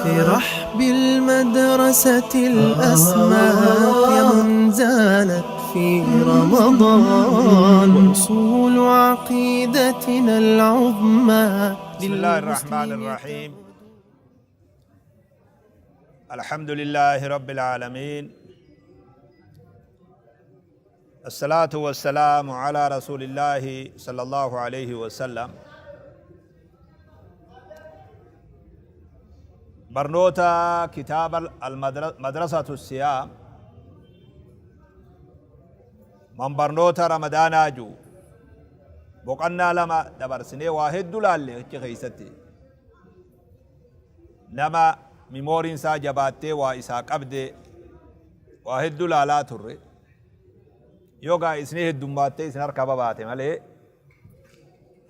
في رحب المدرسة الأسمى قيم زانت في رمضان، وأصول عقيدتنا العظمى. بسم الله الرحمن الرحيم. الحمد لله رب العالمين، الصلاة والسلام على رسول الله صلى الله عليه وسلم. Barnoota kitaaba Madrasatu Siyaam, man barnoota Ramadaanaa jiru, boqannaa lama dabarsinee waa hedduu laalle. Achi keessatti nama mimooriin isaa jabaattee waa isaa qabde waa hedduu laalaa turre. Yogaa isinii heddummaattee isin harka babaate malee,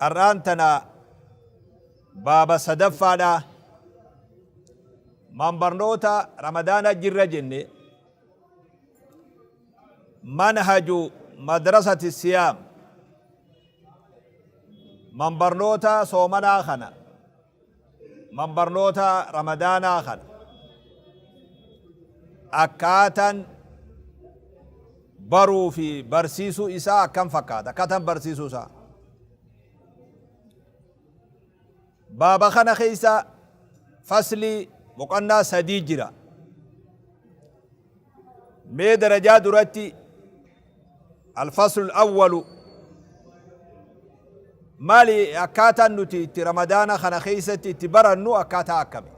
har'aan tana baaba sadaffaadha. Man barnoota Ramadaana jirra jenne, manhaju madrasati siyaam, man barnoota soomanaa kana, man barnoota Ramadaanaa kana akkaatan baruu fi barsiisuu isaa akkam fakkaata, akkaataan barsiisuu isaa. Baaba kana keessa faslii boqonnaa sadii jira. Mee darajaa duratti الفصل الأول maali? Akkaataan nuti itti Ramadaana kana keessatti itti barannu akkaataa akkami?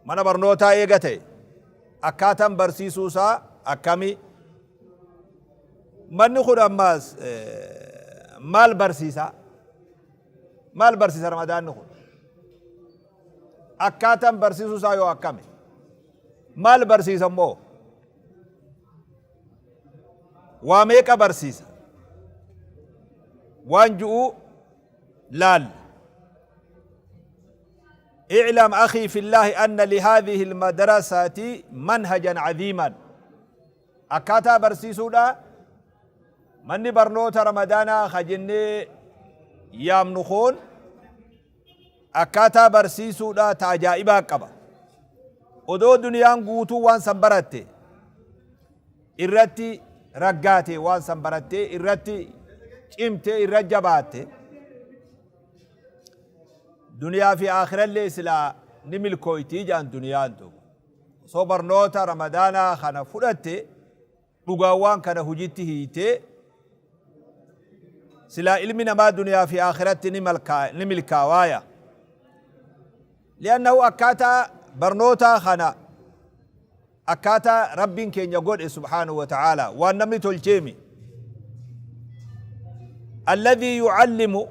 Mana barnootaa eega ta'e, akkaataan barsiisuu isaa akkami? Manni kun ammaas maal barsiisa? Maal barsiisa Ramadaanni kun? Akkaataan barsiisuu isaa yoo akkami? Maal barsiisa immoo? Waa meeqa barsiisa? Waan ju'u laal. اعلم أخي في الله أن لهذه المدرسة منهجا عظيما. Akkaataa barsiisuudha manni barnoota Ramadaanaa ka jennee yaamnu kun akkaataa barsiisuudha ta ajaa'ibaa qaba. Odoo duniyaan guutuu waan san baratte, irratti raggaate, waan san barattee irratti cimte, irra jabaatte, duniyaa fi aakhirallee silaa ni milkooytii jaan. Duniyaan tun osoo barnoota Ramadaanaa kana fudhatte, dhugaawwan kana hujitti hiitee, silaa ilmi namaa duniyaa fi aakiratti ni milkaawaaya. لأنه akkaataa barnootaa kana akkaataa Rabbiin keenya godhe سبحانه وتعالى, waan namni tolcheemi. الذي يعلم،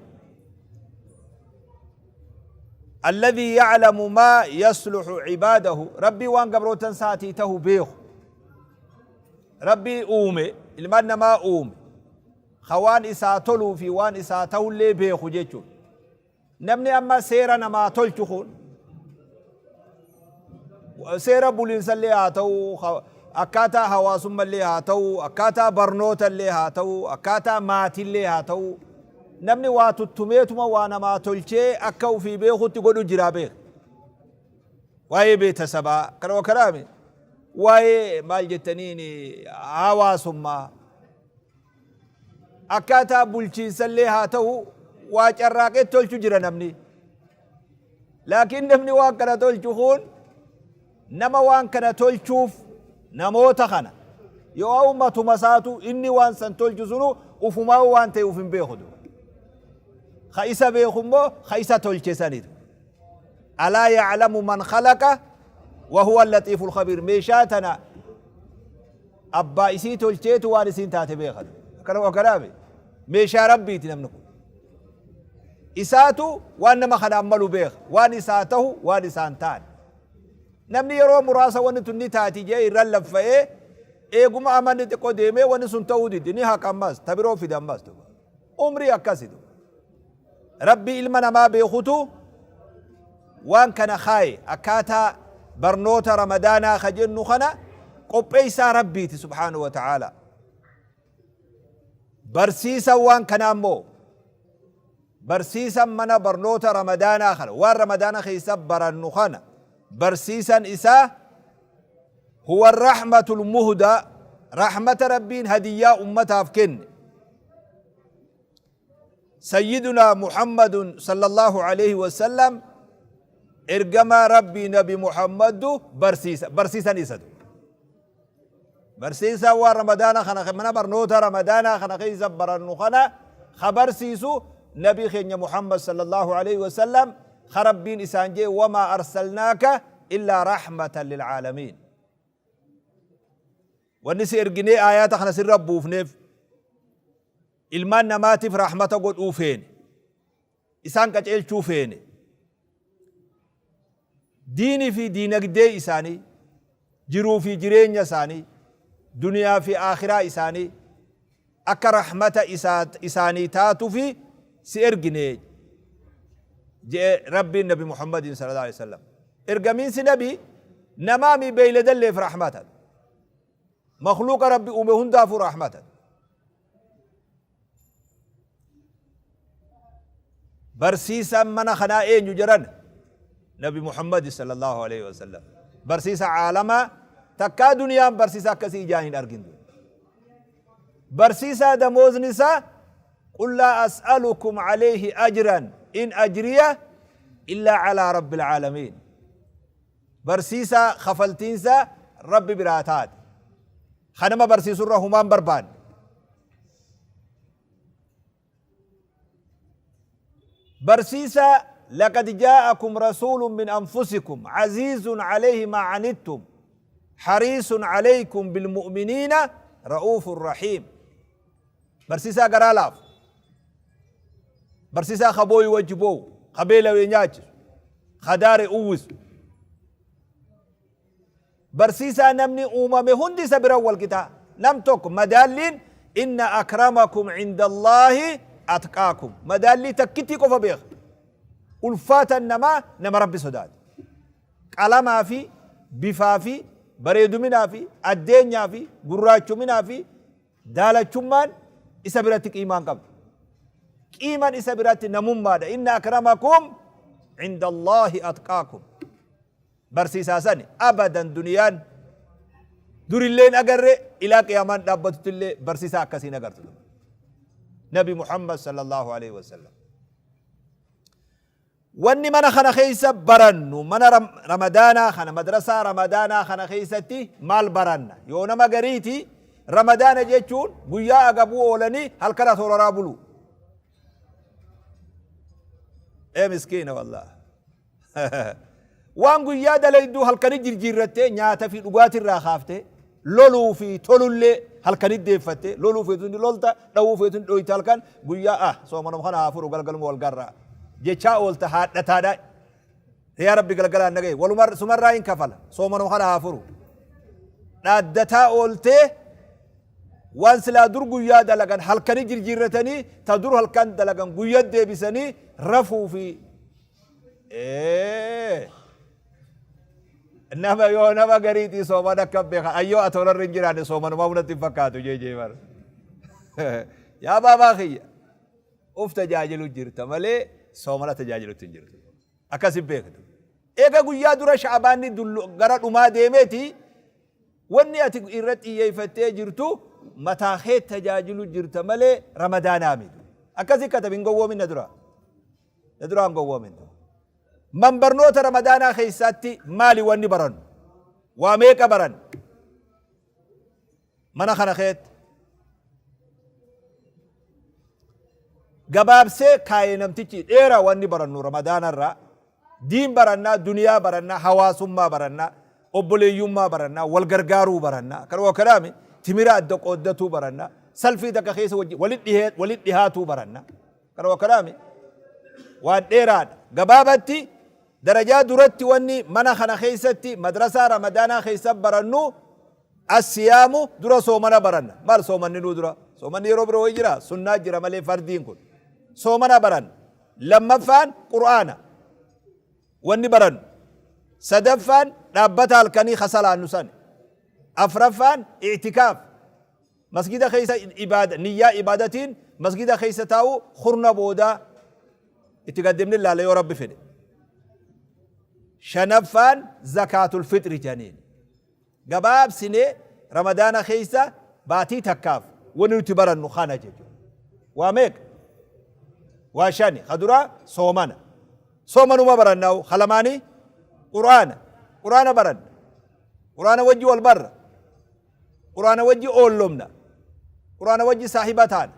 الذي يعلم ما يصلح عباده، Rabbii waan gabrootan saatii tahu beeku, Rabbii uume, ilmaan namaa uume, ka waan isaa toluu fi waan isaa tahullee beeku jechuudha. Namni amma seera namaa tolchu kun seera buliinsallee haa ta'u, akkaataa hawaasummallee haa ta'u, akkaataa barnootallee haa ta'u, akkaataa maatillee haa ta'u, namni waa tuttumeetuma waa namaa tolchee akka ufii beekutti godhu jira beeka. Waa'ee beetasabaa kana karaame, waa'ee maal jettaniin, hawaasummaa, akkaataa bulchiinsallee haa ta'u, waa carraaqee tolchu jira namni. Laakiin namni waan kana tolchu kun, nama waan kana tolchuuf namoota kana yoo ummatuma isaatu, inni waan san tolchu sunu ufumaa waan ta'e uf hin beeku. Ka isa beeku immoo ka isa tolche sanitu. ألا يعلم من خلق وهو اللطيف الخبير. Meeshaa tana abbaa isii tolcheetu waan isiin taate beekan. Akkana kanaame meeshaa Rabbiiti. Namni kun isaatu waan nama kanaan malu beeka, waan isaa tahu, waan isaan ta'an. Namni yeroo muraasa wanni tun ni taati jee irra laffa'ee, eeguma amanni xiqqoo deemee wanni sun ta'uu diddi, ni haqa, ammas ta biroo fida. Ammas umrii akkasitu Rabbi ilma namaa beekutu waan kana kaaye. Akkaataa barnoota Ramadaanaa ka jennu kana qopheessaa Rabbiiti سبحانه وتعالى. Barsiisan waan kanaa immoo, barsiisan mana barnoota Ramadaanaa kana, waan Ramadaana keessa barannu kana Barsiisan isaa huwa rahmatul muhdaa, rahmata Rabbiin hadiyyaa ummataaf kenne. Sayyidunaa Muhammadun sallallahu alaihi wasallam, ergamaa Rabbii Nabi Muhammaddu barsiisa. Barsiisan isatu. Barsiisaan waan Ramadaana kana, mana barnoota Ramadaanaa kana keessa barannu kana ka barsiisu Nabii keenya Muhammad sallallahu alaihi wasallam, ka Rabbiin isaan jee: wamaa arsalnaaka illaa rahmatan lil aalamiin. Wanni si erginee aayaata kana sirra buufneef ilmaan namaatiif rahmata godhuu feene. Isaan qaceelchuu feene. Diinii fi diinagdee isaanii, jiruu fi jireenya isaanii, duniyaa fi aakhiraa isaanii akka rahmata isaanii taatufi si ergine je'e Rabbiin Nabi Muhammadiin sallallahu alaihi wasallam. Ergamiinsi Nabi namaami beeyladalleef rahmata. Makhluuqa Rabbi uume hundaafuu rahmata. Barsiisaan mana kanaa eenyu jedhan? Nabi Muhammad sallallahu alaihi wasallam. Barsiisa caalamaa takkaa duniyaan barsiisa akkasii ijaan hin argin. Barsiisaa damoozni isaa qul laa as'alukum alayhi ajran in ajriya illaa calaa rabbil caalamiin. Barsiisaa kafaltiinsaa Rabbi biraa taate. Ka nama barsiisurra humaan barbaanne. Barsiisaa laqad jaa'akum rasuulun min anfusikum aziizun alayhi maa anittum hariisun alaykum bilmu'miniina ra'uufun rahiim. Barsiisaa garaa laafu. Barsiisaa ka booyu wajji boowu, ka beelawee nyaachisu, ka daare uwwisu. Barsiisaa namni uumame hundi isa bira wal qixaa. Nam tokko madaalliin inna akramakum indallaahi atqaakum. Madaallii takkittii qofa beeka. Ulfaatan namaa nama Rabbi sodaate. Qalamaa fi bifaa fi bareeduminaa fi addeenyaa fi gurraachuminaa fi daalachummaan isa biratti qiimaa hin qabdu. Qiiman isa biratti namummaadha. Inna akramakum indallaahi atqaakum. Barsiisaa sani abadan duniyaan durillee hin agarre, ilaa qiyaamaan dhaabbatutti barsiisaa akkasii hin agartu. Nabi Muhammad sallallahu alaihi wasallam. Wanni mana kana keessa barannu, mana Ramadaanaa kana, madrasaa Ramadaanaa kana keessatti maal baranna? Yoo nama gariiti, Ramadaana jechuun guyyaa agabuu oolanii halkan atooraraa bulu. Ee miskiina wallah. Waan guyyaa dalayduu halkani jirjiirrattee, nyaata fi dhugaatii irraa kaaftee, loluu fi tolullee halkani deeffattee, loluu feetu ni lolta, dhawuu feetu ni dhoyta halkan. Guyyaa ah soomanuma kana haa furu, galgaluma wal garraa jechaa oolta haadhataadha. Yaa Rabbi, galgalaan nagaye waluma sumarraa hin kafala, soomanuma kana haa furu dhaaddataa ooltee, waan silaa dur guyyaa dalagan halkani jirjiirratanii, ta dur halkan dalagan guyya deebisanii rafuu fi nama yoo nama gariitii sooman akka beeka ayyoo atoolarra hin jiraanne soomanumaa hunatti hin fakkaatu jee jee bara. Yaa baabaa kiyya, uf tajaajilu jirta malee soomana tajaajilutti hin jirtu. Akkas hin beektu. Eega guyyaa dura sha'abaanni gara dhumaa deemeeti, wanni ati irra xiyyeeffattee jirtu mataa kee tajaajilu jirta malee Ramadaanaa miti. Akkasi katabi, hin gowwoomin na dura. Na duraan gowwoomin. Man barnoota Ramadaanaa keessaatti maali wanni barannu? Waa meeqa baran? Mana kana keetti. Gabaabsee kaayee namtichi dheeraa wanni barannu Ramadaanarraa diin barannaa, duniyaa barannaa, hawaasummaa barannaa, obboleeyyummaa barannaa, wal gargaaruu barannaa, kan kanaami timira adda qooddatuu barannaa, salfii takka keessa walitti dhihaatuu barannaa. Kanuma kanaami waan dheeraadha. Gabaabatti darajaa duratti wanni mana kana keessatti madrasaa Ramadaanaa keessa barannu assiyaamu, dura soomana baranna. Maal soomanni nuu dura? Soomanni yeroo biroo wayi jira? Sunnaa jira malee fardiin kun. Soomana baranna. Lammaffaan Qur'aana. Wanni barannu. Sadaffaan dhaabbata halkanii kasalaannu san. Afraffaan i'tikaaf. Masgida keessa ibaada, niyyaa ibaadatiin masgida keessa taa'u, kurna boodaa itti gaddemne ilaalla yoo Rabbi fedhe. Shanaffaan zakaatul fixri janiin. Gabaabsinee Ramadaana keessa baatii takkaaf wanni nuti barannu kana jechuudha. Waa meeqa? Waa shani. Ka duraa soomana. Soomanuma barannaahu. Ka lamaanii Qur'aana. Qur'aana baranna. Qur'aana wajji wal barra. Qur'aana wajji oollomna. Qur'aana wajji saahiba taana.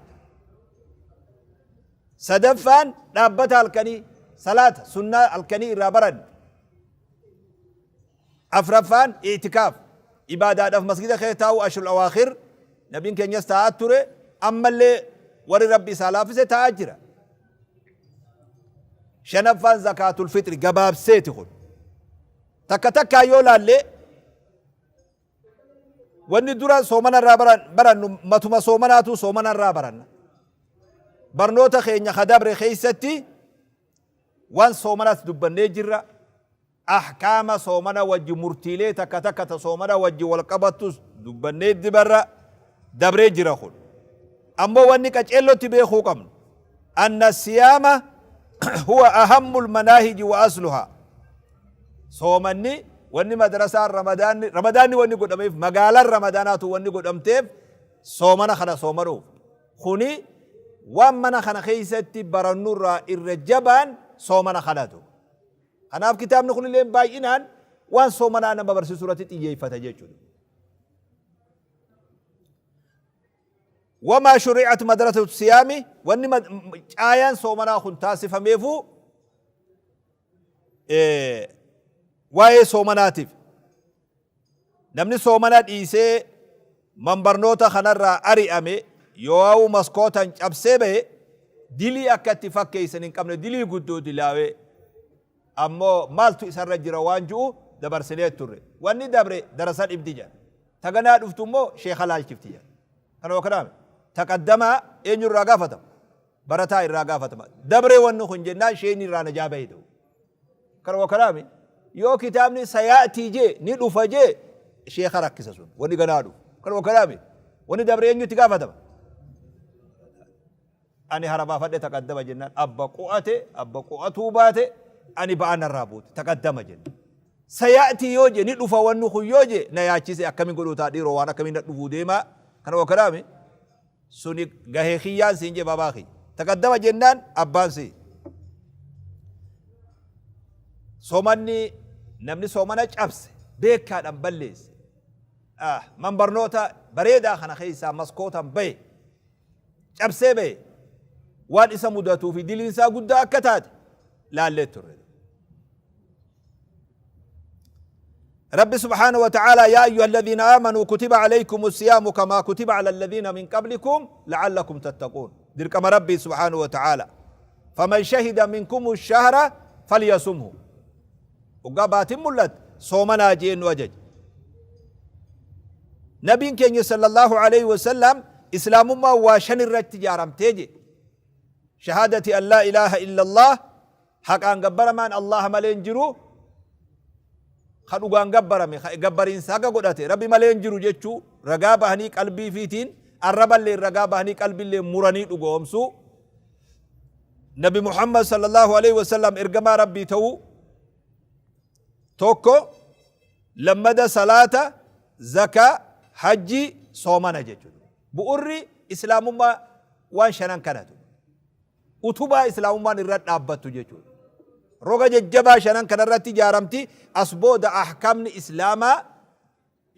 Sadaffaan dhaabbata halkanii salaata sunnaa halkanii irraa baranna. Afraffaan i'tikaaf ibaadaadhaaf masgida keessa taa'uu ashrul awaakhir nabiin keenyas taa'aa ture ammallee warri rabbi isaa laaffise taa'aa jira. Shanaffaan zakaatul fixri gabaabseeti kun. Takka takkaa yoo laallee Wanni dura soomana irraa barannu matuma soomanaatu soomana irraa baranna. Barnoota keenya ka dabre keessatti waan soomanas dubbannee jirra. Ahkaama soomana wajji murtiilee takka takka ta soomana wajji wal qabattus dubbannee dibarra dabree jira kun. Ammoo wanni qaceellotti beekuu qabnu anna siyaama huwa ahammul manaahiji wa asluhaa. Soomanni wanni madrasaan ramadaanni ramadaanni wanni godhameef magaalaan ramadaanaatu wanni godhamteef soomana kana soomanuuf. Kuni waan mana kana keessatti barannurraa irra jabaan soomana kanatu. Kanaaf kitaabni kunillee baay'inaan waan soomanaa nama barsiisuu irratti xiyyeeffata jechuudha. Wamaa shuri'at madrasatu siyaami wanni caayaan soomanaa kun taasifameefuu waa'ee soomanaatiif namni soomana dhiisee manbarnoota kanarraa ari'ame yoo'uu maskootan cabsee bahe dilii akka itti fakkeessan hin qabne dilii guddoo dilaawee ammoo maaltu isarra jira waan ju'u dabarsinee turre wanni dabre darasa dhibdi jedha taganaa dhuftu immoo sheekha laalchifti jedha kana kanaame taqaddamaa eenyu irraa gaafatama barataa irraa gaafatama. Dabree wanni kun jennaan sheeyni irraa najaa bahe ta'u. Kana wa kalaami yoo kitaabni sayaatii jee ni dhufa jee sheekha rakkisa sun wanni ganaa dhufu. Kana wa kalaami wanni dabree eenyutti gaafatama. Ani hara baafadhe taqaddama jennaan abba qu'ate abba qu'atuu baate ani ba'aa narraa buute taqaddama jenna. Sayaatii yoo jee ni dhufa wanni kun yoo jee na yaachise akkamiin godhuu ta'a dhiiroo waan akkamiin na dhufuu deemaa. Kana wa kalaami suni gahee kiyyaan siin jee babaa kiyya. Taqaddama jennaan abbaan sii. Soomanni namni soomana cabse beekaadhaan balleesse. Man barnoota bareedaa kana keessaa maskootan bahe cabsee bahe waan isa mudatuu fi diliinsaa guddaa akka taate laallee turre. رب سبحانه وتعالى يا أيها الذين آمنوا كتب عليكم الصيام كما كتب على الذين من قبلكم لعلكم تتقون دركم ربي سبحانه وتعالى فمن شهد منكم الشهر فليصمه وقابات ملت صومنا جين وجج نبي كين صلى الله عليه وسلم إسلام ما واشن الرتجارم تيجي شهادة أن لا إله إلا الله Haqaan gabbaramaan Allaaha malee hin jiru, ka dhugaan gabbarame, ka gabbariinsa haqa godhate Rabbi malee hin jiru jechuu ragaa bahanii qalbii ifiitiin, arraballeen ragaa bahanii qalbilleen muranii dhugo'oomsuu, Nabi Muhammad sallallaahu aleyhi wa sallam ergamaa Rabbii ta'uu, tokko, lammada salaata, zakaa, hajjii, soomana jechuudha. Bu'urri Islaamummaa waan shanan kanatu. Utubaa Islaamummaan irra dhaabbattu jechuudha. Roga jajjabaa shanan kanarratti ijaaramti. As booda ahkaamni Islaamaa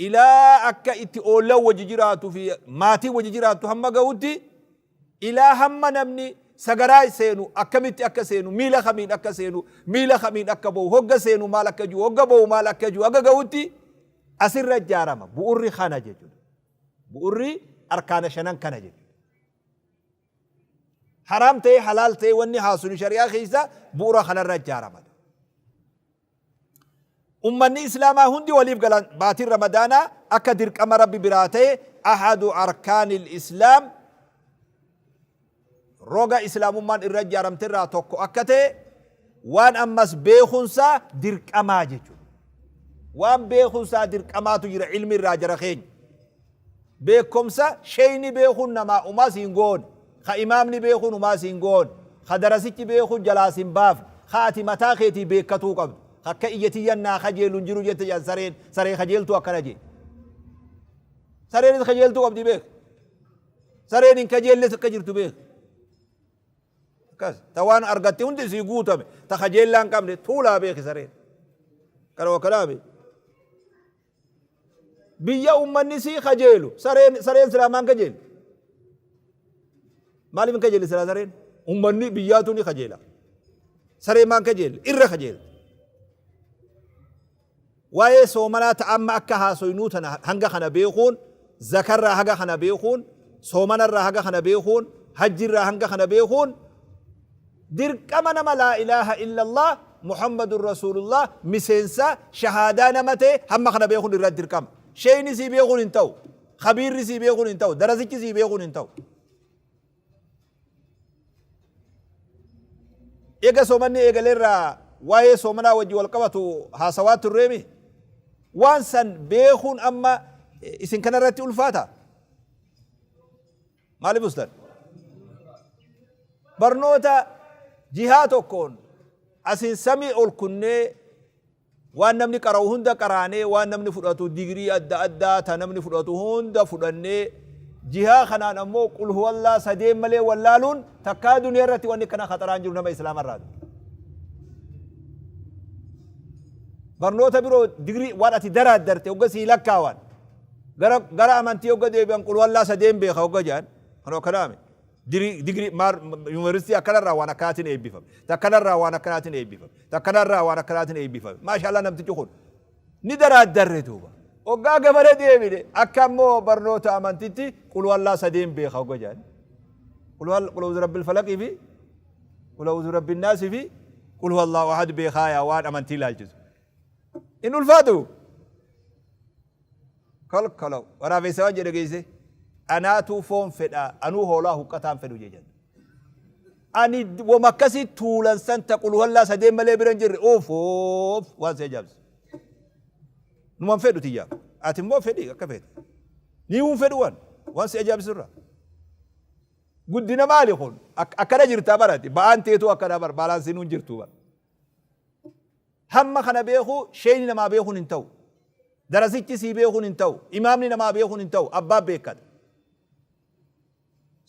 ilaa akka itti oollan wajji jiraatu fi maatiin wajji jiraattu hamma gahutti ilaa hamma namni sagaraa seenu akkamitti akka seenu miila kamiin akka seenu miila kamiin akka ba'u hogga seenu maal akka jiru hogga ba'u maal akka jiru haga gahutti asirra ijaarama bu'urri kana jechuudha. Bu'urri arkaana shanan kana jechuudha. Haraam ta'ee halaal ta'ee wanni haasuni shari'aa keessa bu'ura kanarra ijaarama. Ummanni Islaamaa hundi waliif galan baatiin Ramadaanaa akka dirqama Rabbi biraa ta'e ahadu arkaanil Islaam roga Islaamummaan irra ijaaramte irraa tokko akka ta'e waan ammas beekunsaa dirqamaa jechuudha. Waan beekunsaa dirqamaatu jira ilmi irraa jara keenya. Beekkomsa sheeyni beekuun namaa umaa si hin goone, ka imaamni beekuun umaa si hin goone, ka darasichi beekuun jalaa si hin baafne, ka ati mataa keetii beekkatuu qabdu. Akka ija tiyyan naa kajeelu hin jiru jette jedhan sareen. Saree kajeeltuu akkana jee. Sareenis kajeeltuu qabdi beek. Sareen hin kajeelles akka jirtu beek. Akkas. Ta waan argatte hundi isii guutame. Ta kajeellaa hin qabne tuulaa beeki sareen. Kana wakkanaami. Biyya ummanni isii kajeelu sareen sareen silaa maan kajeeli? Maaliif hin kajeelle silaa sareen? Ummanni biyyaatu ni kajeela. Saree maan kajeelle? Irra kajeelte. Waa'ee soomanaa ta amma akka haasoynuu tana hanga kana beekuun, zakarraa haga kana beekuun, soomanarraa haga kana beekuun, hajjirraa hanga kana beekuun Dirqama nama laa ilaaha illallah Muhammadun Rasuulullah miseensa shahaadaa nama ta'e hamma kana beekuun irratti dirqama. Sheeyni sii beekuun hin ta'u. Khabiirri sii beekuun hin ta'u. Darasichi sii beekuun hin ta'u. Eega soomanni eegaleerraa waa'ee soomanaa wajji wal qabatu haasawaa turreemi. Waan san beekuun amma isin kanarratti ulfaata. Maaliif ustan? Barnoota jihaa tokkoon asin samii ol kunnee waan namni qara'u hunda qaraanee waan namni fudhatu digirii adda addaa ta namni fudhatu hunda fudhannee jihaa kanaan ammoo qul huwallaa sadeen malee wallaaluun takkaa duniyaa irratti wanni kana khaxaraan jiru nama islaama irraa. Barnoota biroo digirii waan ati daraaddarte hogga sii lakkaawan Gara gara amantii hogga deebi'an qulwallaa sadeen beeka hogga jedhan kan akkanaame. Digirii maar yuunivarsiitii akkanarraa waan akkanaatiin eebbifame. Takkanarraa waan akkanaatiin eebbifame. Takkanarraa waan akkanaatiin eebbifame. Maashaallah namtichi kun ni daraaddarre duuba. Hoggaa gamana deebine akka ammoo barnoota amantitti qulwallaa sadeen beeka hogga jedhan. Qul a'uuzu rabbil falaqii fi qul a'uuzu rabbin naasii fi qul huwallahu ahad beekaa yaa waan amantii ilaalchisu. In ulfaatu. Kolkolow. Waraabessa waan jedhe geesse. Anaatuu foon fedha anuu hoolaa huqqataan fedhu jee jedhe. Ani woma akkasii tuulan san ta qulwallaa sadeen malee bira hin jirre uuf uuf waan si ajaa'ibsu. Numan fedhu tiyyaaf. Ati immoo fedhi akka feete. Ni hun fedhu waan waan si ajaa'ibsu irraa. Guddina maali kun? Akkana jirtaa barati. Ba'aan teetuu akkana bar baalaansiin hin jirtu bar. Hamma kana beekuu sheeyni namaa beekuun hin ta'u. Darasichi sii beekuun hin ta'u. Imaamni namaa beekuun hin ta'u. Abbaa beekkata.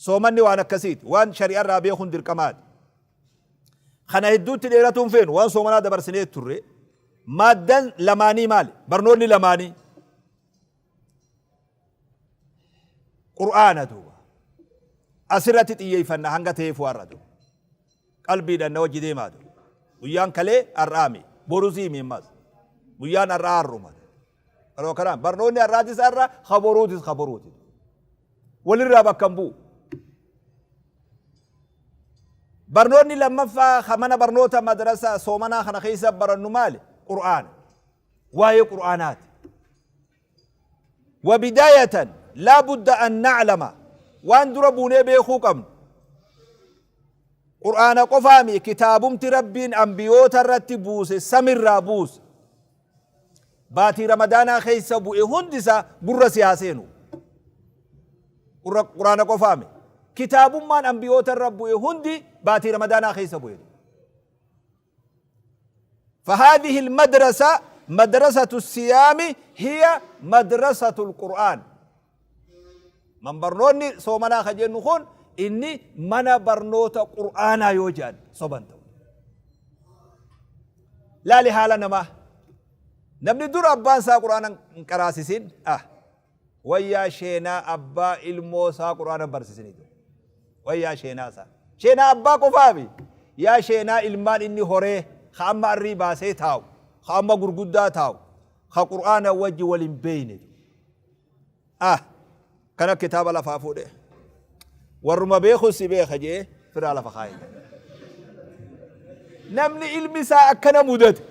Soomanni waan akkasiiti. Waan shari'arraa beekuun dirqamaati. Kana hedduutti dheeratuu hin feenu. Waan soomanaa dabarsinee turre. Maaddan lamaanii maali? Barnoonni lamaanii. Qur'aana duuba. Asirratti xiyyeeffanna hanga ta'eef warra duuba. Qalbiidhaan na wajji deemaa duuba. Guyyaan kalee har'aami. Borusii mi ammas. Guyyaan har'aa har'uma. Yeroo kanaan barnoonni har'aatis har'a kaboruutis kaboruuti. Walirraa bakka hin bu'u. Barnoonni lammaffaa ka mana barnoota madrasaa soomanaa kana keessa barannu maali? Qur'aana. Waa'ee Qur'aanaati. Wabidaayatan laa budda an na'lama waan dura buunee beekuu qabnu Qur'aana qofaami kitaabumti Rabbiin ambiyoota irratti buuse samirraa buuse baatii Ramadaanaa keessa bu'e hundi isaa gurra si haa seenu. Qur'aana qofaami kitaabummaan ambiyoota irra bu'e hundi baatii Ramadaanaa keessa bu'e. فهذه المدرسة مدرسة الصيام هي مدرسة القرآن من برنوني صومنا خجين نخون إني من برنوت قرآنا يوجد صبنتو لا لحالة نما namni dur abbaan isaa qur'aana hin qaraasisin ah wayyaa sheenaa abbaa ilmoo isaa qur'aana hin barsiisinitu wayyaa sheenaa isaa sheenaa abbaa qofaafi yaa sheenaa ilmaan inni horee ka amma arrii baasee taa'u ka amma gurguddaa taa'u ka qur'aana wajji wal hin beeyne ah kana kitaaba lafaa fuudhe warruma beeku si beeka jee firaa lafa kaa'e namni ilmi isaa akkana mudate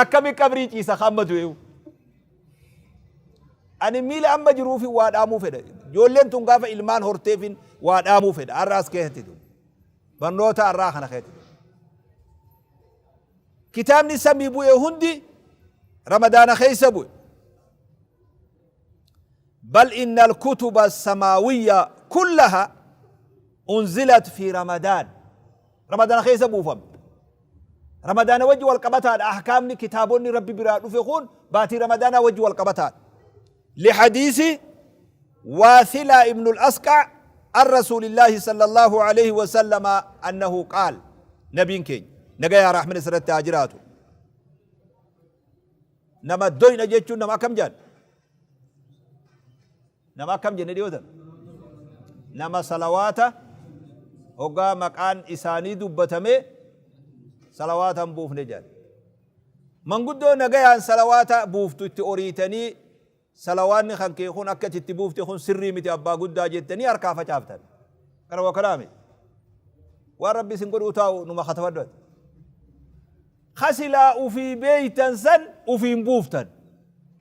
akkami qabrii ciisa ka amma du'eewu Ani miila amma jiruufin waa dhaamuu fedha. Ijoolleen tun gaafa ilmaan horteefin waa dhaamuu fedha. Har'a as keessatti tun. Barnoota har'aa kana keessatti tun. Kitaabni samii bu'e hundi Ramadaana keessa bu'e. Bal inna al-kutuba samaawiyya kullaha unzilat fi Ramadaan. Ramadaana keessa buufame. Ramadaana wajji wal qabataadha. Ahkaamni kitaabonni Rabbi biraa dhufe kun baatii Ramadaanaa wajji wal qabataadha. Lihadiisi Waathilaa ibnul Asqaa an Rasuulillaahi sallallahu alaihi wasallama annahu qaal, nabiin keenya nagayaa rahmani isirratti haa jiraatu. Nama doyna jechuun nama akkam jedhan? Nama akkam jenne dhiyootan? Nama salawaata hoggaa maqaan isaanii dubbatame salawaata hin buufne jedhan. Manguddoo nagayaan salawaata buuftu itti oriitanii, salawaanni kan kee kun akka itti buufte kun sirrii miti abbaa guddaa jettanii harkaa facaaftan. Kana waa kalaami. Waan Rabbi isin godhuu taa'u numa katabadhu ati. Ka silaa ufii beeytan san ufiin buuftan.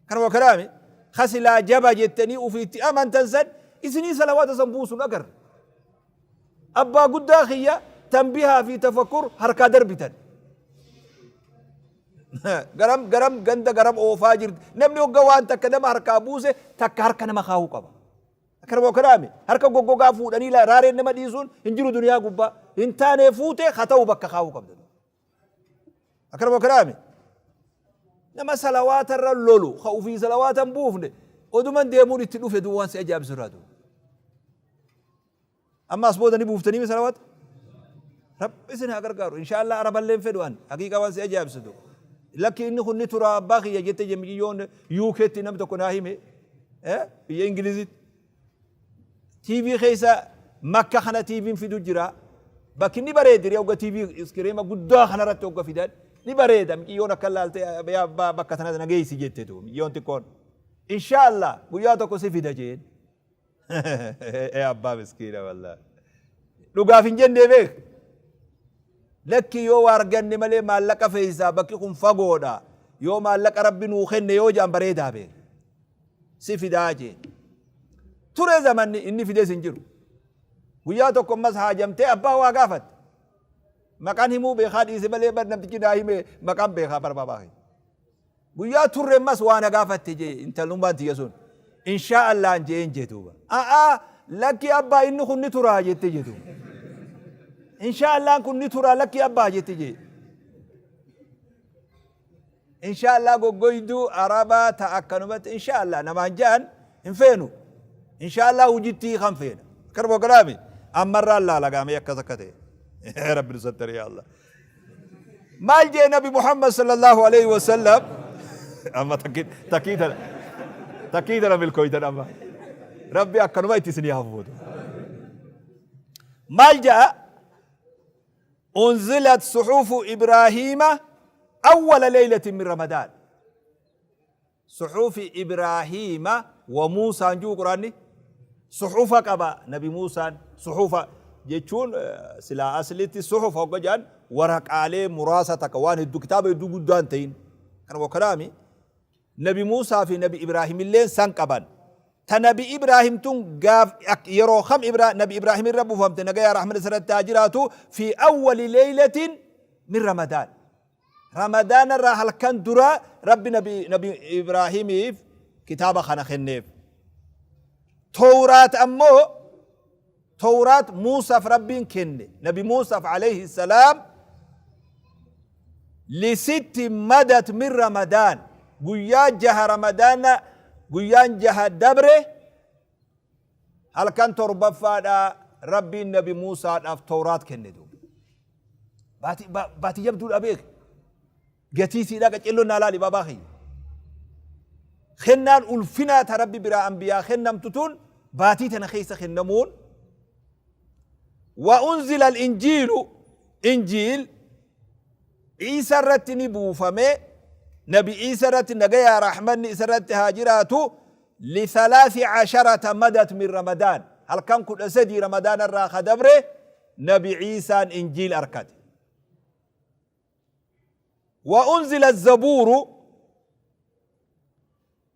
Kanuma kalaami. Ka silaa jaba jettanii ufii itti amantan san isinii salawaata san buusun agarre. Abbaa guddaa kiyya tanbihaa fi tafakkur harkaa darbitan. Garam garam ganda garam oofaa jirti. Namni hogga waan takka nama harkaa buuse takka harka nama kaahuu qaba. Akkana kalaami. Harka goggogaa fuudhanii raareen nama dhiisuun hin jiru duniyaa gubbaa. Hin taanee fuute haa ta'u bakka kaahuu qabda. Akkana kalaami. Nama salawaata irra lolu ka ufii salawaata hin buufne oduman deemuun itti dhufe duuba waan si ajaa'ibsu irraa duuba. Amma as booda ni buuftanii mi salawaata? Rabbi isin haa gargaaru. Inshaallah Araballeen fedhu an haqiiqaa waan si ajaa'ibsu duuba. Lakki inni kun ni tura abbaa kiyya jette jemiyyoon UKtti namni tokko naa hime, biyya Ingilizitti. TV keessa Makka kana TVn fidu jira. Bakki ni bareedi ree hogga TV iskireema guddaa kanarratti hogga fidan ni bareeda. Miciyyoon akka laalte yaa abbaa bakka tana na geessi jette tu miciyyoon xiqqoon. Inshaallah guyyaa tokko si fida jeen. Ee abbaa miskiina wallaahi. Dhugaaf hin jennee beek. Lakki yoo waa arganne malee maallaqa feeysaa bakki kun fagoodha. Yoo maallaqa Rabbi nuu kenne yoo jaan bareedaa beek. Si fidaa jeen. Ture zamanni inni fides hin jiru. Guyyaa tokko ammas haajamtee abbaa waa gaafatte. Maqaan himuu beekaa dhiise malee bar namtichi naa hime maqaan beekaa bar baabaa kiyya. Guyyaa turre ammas waa na gaafatte jee intalummaan tiyya sun. Inshaa Allahan jeen jee duuba. A'aa, lakki abbaa, inni kun ni turaa jette jee duuba. Inshaa Allahan kun ni turaa lakki abbaa jette jee. Inshaa Allah goggoyduu arabaa ta akkanumatti inshaa Allah namaan ja'an hin feenu. Inshaa Allah hujittii kan feena. Akkanuma ogolaami ammarraan laala gaamee akkas akka ta'e. Rabbi nu sattari yaa Allah. Maal jee Nabi Muhammad sallallahu alaihi wasallam? Amma takkii tana takkii tana milkooytan amma. Rabbi akkanuma itti isinii haa fufuutu. Maal ja'a? Unzilat suhufu Ibraahiima awwala leeylatin min Ramadaan. Suhufi Ibraahiima wa Muusaan jiru Quraanni suhufa qaba. Nabi Muusaan suhufa jechuun silaa aslitti suhufa hogga jedhan waraqaalee muraasa takka, waan hedduu, kitaaba hedduu guddaa hin ta'in. Kana wakkalaami. Nabi Muusaa fi Nabi Ibraahimilleen san qaban. Ta Nabi Ibraahim tun gaaf yeroo kam Nabi Ibraahim irra buufamte? Nagayaa rahmata isarratti haa jiraatu, fi awwali leeylatin min Ramadaan. Ramadaana irraa halkan dura Rabbi Nabi Ibraahimiif kitaaba kana kenneef. Towraat ammoo, Towraat Muusaaf Rabbiin kenne, Nabi Muusaaf alayhi salaam, lisitti madat min Ramadaan, guyyaa jaha Ramadaana, guyyaan jaha dabre halkan torbaffaadha Rabbiin Nabi Muusaadhaaf Towraat kenne duuba. Baatii jabduudha beek. Gatii siidhaa qaceelloo naa laali baabaa kiyya. Kennaan ulfinaa ta Rabbi biraa anbiyaa kennamtu tun baatii tana keessa kennamuun. Wa unzila al-injiilu, injiil Iisa irratti ni buufame, Nabi Iisa irratti nagayaa rahmanni isa irratti haa jiraatu, li thalathi asharata madat min Ramadaan, halkan 13 Ramadaana irraa ka dabre Nabi Iisaan injiil arkate. Wa unzila zabuuru,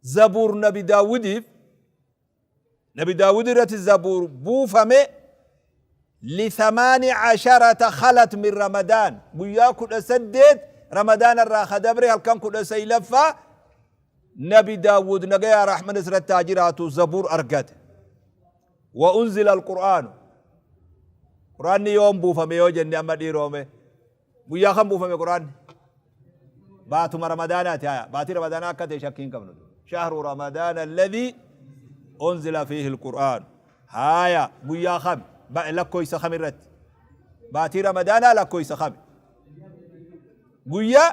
zabuur Nabi Daawudiif, Nabi Daawud irratti zabuur buufame, li thamaani asharata khalat min Ramadaan, guyyaa 18 Ramadaana irraa ka dabre halkan 19ffaa Nabi Daawud nagayaa rahman isratti haa jiraatu zabuur argate. Wa unzila alqur'aanu, qur'aanni yoom buufame yoo jenne amma dhiiroome? Guyyaa kam buufame Qur'aanni? Baatuma Ramadaanaati haya. Baatii Ramadaanaa akka ta'e shakkii hin qabnu. Shahru Ramadaana alladhii unzila fiihi alqur'aan. Haya guyyaa kami? Lakkoofsa kam irratti? Baatii Ramadaanaa lakkoofsa kami? Guyyaa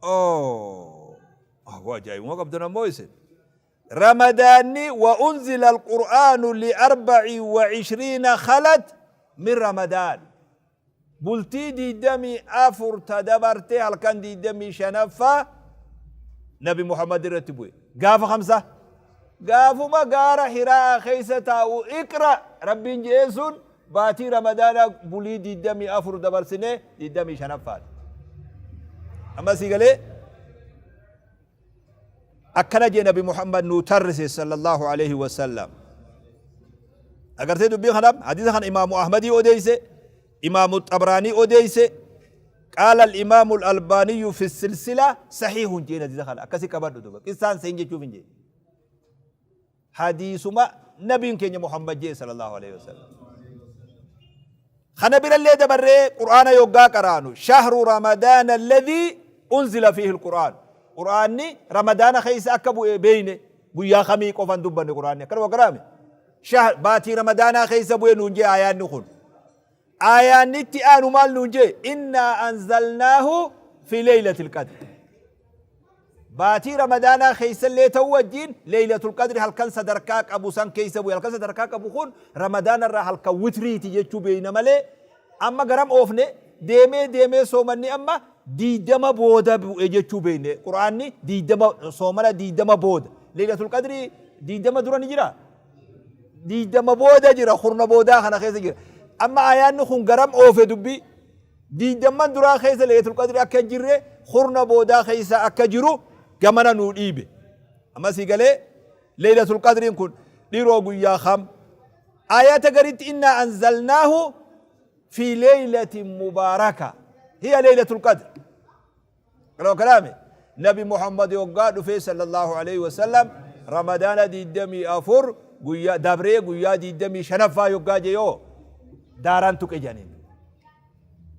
Oh, waa ajaa'ibuma qabdan ammoo isin. Ramadaanni wa unzila alqur'aanu li arba'i wa ishriina khalat min Ramadaan. Bultii 24 ta dabarte halkan 25ffaa Nabi Muhammad irratti bu'e. Gaafa kamsa? Gaafuma gaara Hiraa'a keessa taa'u iqra Rabbiin je'een sun baatii Ramadaanaa bulii 24 dabarsinee 25ffaadha. Amma sii galee? Akkana jee Nabi Muhammad nuu tarrise sallallahu alaihi wasallam. Agartee dubbii kana hadiisa kana Imaamu Ahmadii odeeyse, Imaamu Xabraanii odeeyse, qaala al-Imaamu al-Albaaniyyu fi silsila sahiihun jeen hadiisa kana akkasi qabadhu duba qissaan seen jechuuf hin jeen. Hadiisuma nabiin keenya Muhammad jee sallallahu alaihi wasallam. Kana birallee dabarree Qur'aana yoggaa qaraanu shahru ramadaana alladhii unzila fiihi alqur'aan. Qur'aanni ramadaana keessa akka bu'e beeyne guyyaa kamii qofan dubbanne Qur'aanni akkanuma qaraame. Shahr baatii ramadaanaa keessa bu'e nuun jee aayaanni kun. Aayaanni itti aanu maal nuun jee innaa anzalnaahu fi leeylatil qadr. Baatii Ramadaanaa keessallee ta'uu wajjiin Leeylatul Qadri halkan sadarkaa qabu san keessa bu'e. Halkan sadarkaa qabu kun Ramadaana irraa halkan witriiti jechuu beeyna malee amma garam oofne deemee deemee soomanni amma 20 booda bu'e jechuu beeyne. Qur'aanni 20 soomana 20 booda. Leeylatul Qadri 20 dura ni jiraa? 20 booda jira kurna boodaa kana keessa jira. Amma aayaanni kun garam oofe dubbii? Diiydamman duraa keessa Leeylatul Qadri akka hin jirre kurna boodaa keessa akka jiru gamana nuu dhiibe. Amma sii galee Leeylatul Qadriin kun dhiroo guyyaa kam? Aayata garitti innaa anzalnaahu fi leeylatin mubaaraka hiya Leeylatul Qadr. Qaloo kalaame Nabi Muhammad yoggaa dhufee sallallahu alaihi wasallam Ramadaana 24 guyyaa dabree guyyaa 25ffaa yoggaa jee yoo daaraan tuqe jedhaniin.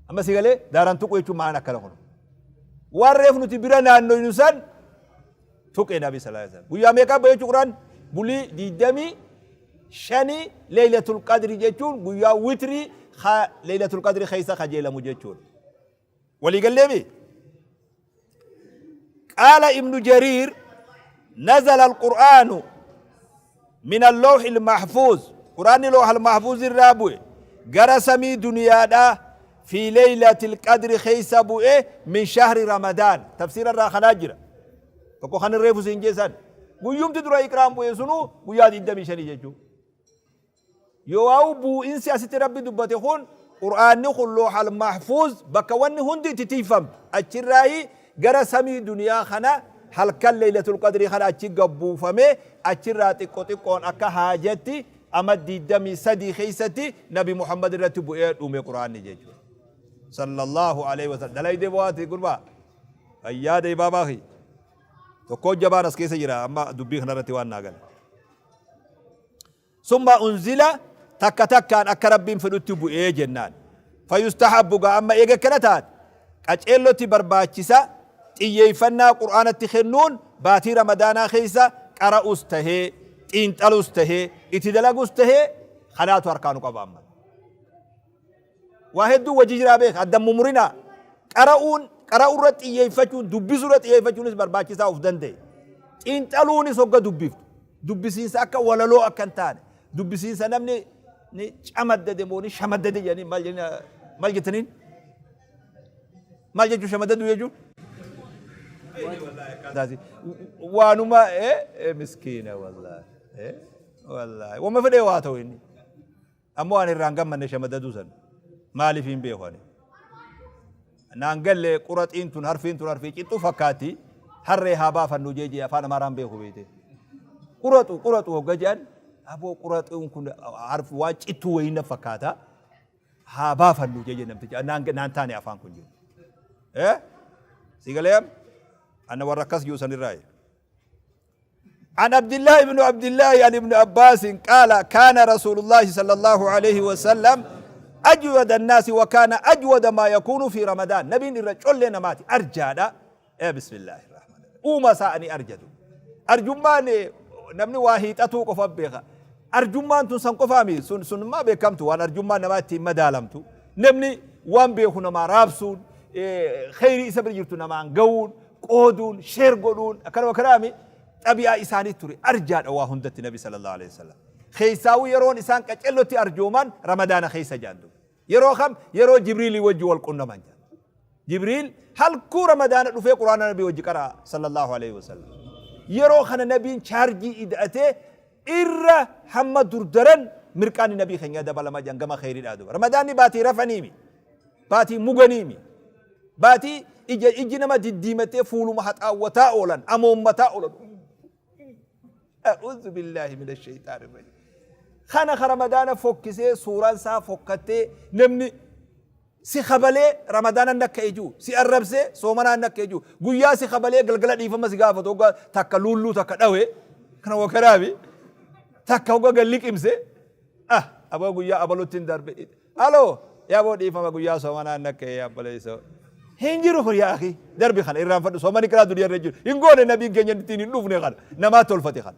Amma si galee daaraan tuqu jechuun maal akkana kun. Waan reef nuti bira naannoynu san tuqe Nabi sallallahu alaihi wasallam. Guyyaa meeqaa ba'e jechuun Quraan bulii 25 Leeylatul Qadri jechuun guyyaa witrii Leeylatul Qadri keessa kajeelamu jechuudha. Walii galleemi? Qaala Ibnu Jariir nazala al-Qur'aanu min al-lawhi al-mahfuuz Qur'aanni lawha al-mahfuuz irraa bu'e gara samii duniyaadhaa fi leeylatil qadri keessa bu'e min shahri ramadaan tafsiira irraa kanaa jira tokko kan reefu siin jeessan guyyumti dura iqraan bu'e sunuu guyyaa 25 jechuudha. Yoo'au buu'insi asitti Rabbi dubbate kun Qur'aanni kun loohal mahfuuz bakka wanni hundi itti tiiyfamtu achirraayi gara samii duniyaa kana halkan leylatul qadrii kana achi gad buufamee achirraa xiqqo xiqqoon akka haajatti ama 23 keessatti nabi Muhammad irratti bu'ee dhume Qur'aanni jechuudha. Sallallahu alaihi wasallam. Dalaydee bu'aati gurbaa. Fayyaa baabaa kiyya. Tokkoo jabaan as keessa jira amma dubbii kanarratti waan naa gale. Summa unzila takka takkaan akka Rabbiin fedhutti bu'ee jennaan. Fayustahabbu gaa amma eega akkana taate qaceellotti barbaachisa xiyyeeffannaa Qur'aanatti kennuun baatii Ramadaanaa keessa qara'us tahee xiinxalus tahee itti dalagus tahee kanaatu harkaa nu qaba amma. Waa hedduu wajji jiraa beeka addan mumurinaa. Qara'uun qara'uu irratti xiyyeeffachuun dubbisuu irratti xiyyeeffachuunis barbaachisaa of danda'e. Xiinxaluunis hogga dubbiftu dubbisiinsa akka walaloo akka hin taane dubbisiinsa namni ni camaddade moo ni shamaddade jedhanii maal jedhanii maal jettaniin maal jechuun shamaddaduu jechuun waanuma miskiina wallaahi wallaahi wama fedhee waa ta'u inni. Ammoo ani irraa hin gammanne shamadaduu san. Maaliif hin beeku ani. Naan galle quraxiin tun harfiin tun harfii cixxuu fakkaatti. Harree haa baafannu jee jee afaan Amaaraan beeku beekte. Quraxu quraxu hogga jedhan aboo quraxiin kun harfi waan cittuu wayii na fakkaata. Haa baafannu jee jee namtichi naan naan taane afaan kun jedhu. Eh? Si galee anna warra akkas jiru sanirraayi. عن عبد الله بن عبد الله عن ابن عباس قال كان رسول الله صلى الله عليه وسلم أجود الناس وكان أجود ما يكون في رمضان. نبين الرجل نماتي أرجادا. إيه بسم الله الرحمن الرحيم. أوما سأني أرجدو. أرجمان نمني واهيت أتو قفا بيخا. أرجمان تنسان قفامي سن سن ما بكمتو وأنا أرجمان نماتي مدالمتو. نمني وان بيخو نما رابسون. إيه خيري إسبر جرتو نما قون قودون شير قودون أكرم كلامي طبيعة إساني توري أرجان أواه هندت النبي صلى الله عليه وسلم. خيساوي يرون إسان كتلوتي أرجومان رمضان خيسا جاندو. يرو خم يرو جبريل يوجه والقرآن من جان. جبريل هل كو رمضان رفي قرآن النبي وجه قرأ صلى الله عليه وسلم. يرو خن النبي شارجي إدأته إر حمد دردرن مركان النبي خنيا دبلا ما جان كما خير الأدو. رمضان باتي رفنيمي باتي مغنيمي باتي إجي إجي نما ديمته فولو ما حتى وتاولا أموم متاولا. أعوذ بالله من الشيطان الرجيم. خنا رمضان فوكسي سوران سا فوكتي نمني سي خبلي رمضان نك ايجو سي الربسي سومنا نك ايجو غيا سي خبلي غلغلا ديفا ما سي غافتو تاكا لولو تاكا داوي كنا وكرابي تاكا وغا غليك امسي ابا غيا ابلوتين درب الو يا بو ديفا ما غيا سومنا نك يا بليسو هنجرو يا اخي دربي خان إرام فدو سومني كرا دنيا رجل إنغون النبي كنين تيني لوفني خان نما تولفتي خان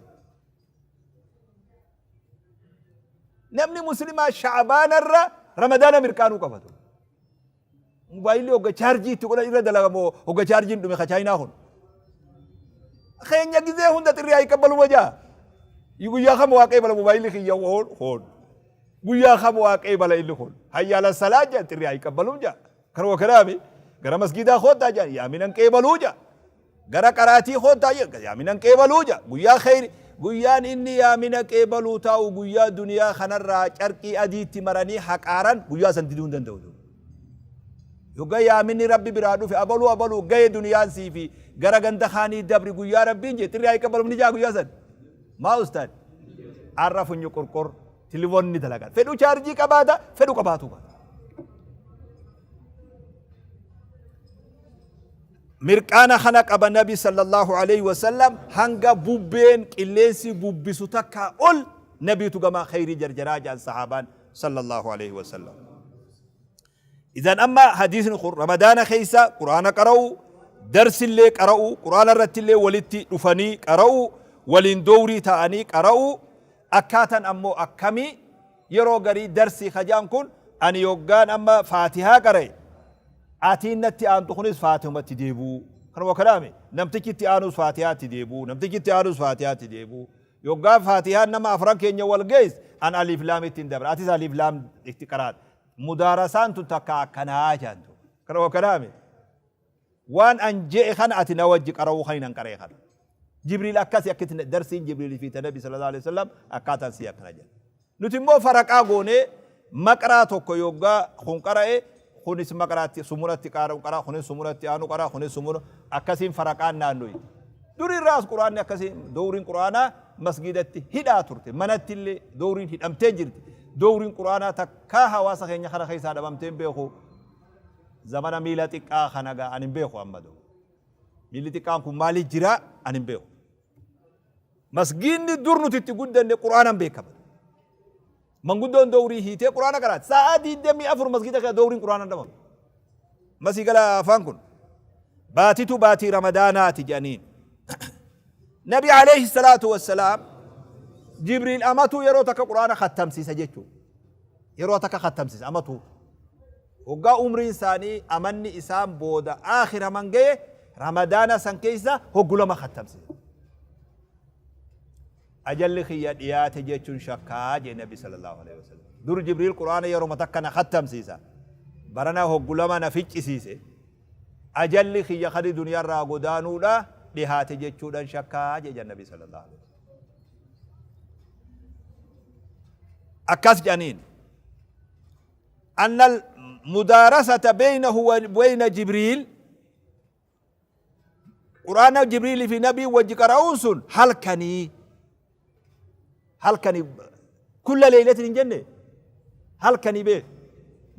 نمني مسلمة شعبان الر رمضان مركانو كفتو موبايلي هوغا شارجي تقول إيرا دلغا مو هوغا شارجي دومي خشاينا هون خين يجزي هون ده تريا يقبلوا وجا يقول يا خم واقع بلا موبايلي خي هون هون يقول يا خم واقع بلا إلي هون هيا على الصلاة جا تريا يقبلوا جا كرو كرامي غرا مسجدا خود دا جا يامينن قبلوا جا غرا قراتي خود دا جا يامينن قبلوا جا قويا خير guyyaan inni yaamina qeebaluu taa'u guyyaa duniyaa kanarraa carqii adiitti maranii haqaaran guyyaa san diduu hin danda'u. Yoggaa yaaminni rabbi biraa dhufe abaluu abaluu ga'e duniyaan sii fi gara ganda kaanii dabri guyyaa rabbiin jee xirri haa qabalu ni jaa guyyaa san. Maa ustaad? Arra funyu qorqor tilifoonni dalagan. Fedhu chaarjii qabaata fedhu qabaatu baata. Mirqaana kana qaba nabi sallallahu alaihi wasallam hanga bubbeen qilleensi bubbisu takka ol nabiitu gama khayrii jarjaraa jedhan sahaabaan sallallahu alaihi wasallam. إذن أما حديث رمضان خيسا قرآن قرأوا درس اللي قرأوا قرآن رت اللي ولدتي رفني قرأوا ولين دوري تاني قرأوا أكاتا أمو أكمي يرو غري درسي خجان كن أن يوغان أما فاتحة قرأي آتين نتي آن تخنيس فاتحة تديبو كانوا كلامي نمتكي تي آنوس فاتحة تديبو نمتكي تي آنوس فاتحة تديبو يوغا فاتحة نما أفران كينيا والجيس أن ألف لام تندبر أتيس ألف لام احتقارات مدارسان تتكا كنا جانتو كانوا كلامي وان أن جئ خان أتي نوجه قرأو خين أن قرأ خان جبريل أكاس يكت درسين جبريل في النبي صلى الله عليه وسلم أكاتا سيا كنا جان نتمو فرق أغوني مقرأ توكو يوغا خون قرأ خونس مقرأتي سمورتي قارو قرأ خونس سمورتي آنو قرأ خونس سمور أكاسين فرقان نانوي دوري راس قرآن أكاسين دورين قرآن مسجدتي هدا ترتي منتي اللي دورين هدام تجرتي دورين قرآن تكا هواسا خين خنا خيسا دبامتين بيخو زمان ميلاتي كا خناغا أنين بيخو أمدو ميلاتي كان كو مالي جرا أنين بيخو مسجدني دورنو تتقدن قرآن بيكبر من قدون دوري هيتي قرآن قرات ساعة دي دمي أفر مسجد خيا دورين قرآن دمم مسي قال فانكن باتي باتي رمضانات جانين نبي عليه الصلاة والسلام جبريل أمتو يروتك قرآن ختم سيسا جيتشو يروتك ختم سيسا أمتو وقا عمرين ثاني أمني إسام بودا آخر من جي رمضان سنكيسا هو قلما ختم سيسا أجل خياديات جيتشون شكا جي النبي صلى الله عليه وسلم دور جبريل قرآن يرو متكنا ختم سيسا برنا هو قلما نفج سيسا أجل خيا خدي دنيا راغودانو لا لهات جيتشون شكا جي النبي صلى الله عليه وسلم أكاس جانين أن المدارسة بينه وبين جبريل قرآن جبريل في نبي وجكراوس هل كني هل كان كل ليلة جنة هل كان به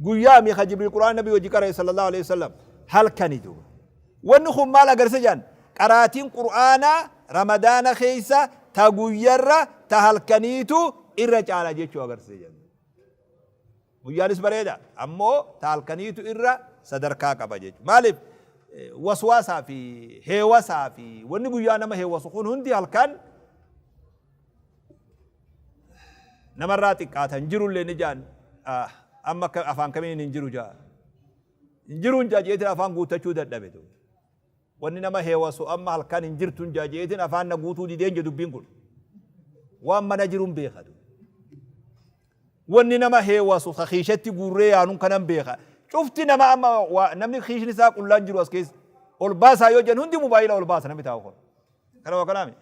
قيامي خجب القرآن النبي وجكره صلى الله عليه وسلم هل كان دو ونخم مالا قرسجان قراتين قرآن رمضان خيسة تغير تهل كنيتو إرجع على جيتشو قرسجان Guyyaanis bareeda, ammoo ta halkaniitu irra sadarkaa qaba jechuudha. Maaliif waswaasaa fi heewasaa fi wanni guyyaa nama heewasu kun hundi halkan namarraa xiqqaata. Hin jirullee ni jaan, amma akka afaan kamiin hin jiru jaa. Hin jiruun jaa jeetiin afaan guuttachuu dadhabe. Wanni nama heewasu amma halkan hin jirtun jaa jeetiin afaan na guutuu dideen je dubbiin kun. Waan mana jiruun beekatu. Wanni nama heewasu ka kiishatti guurree yaanun kanan beeka. Cufti nama amma namni kiishni isaa qullaan jiru as keessa. Ol baasaa yoo jedhan hundi mobaayila ol baasa namni taa'u kun. Kana waa kanaami.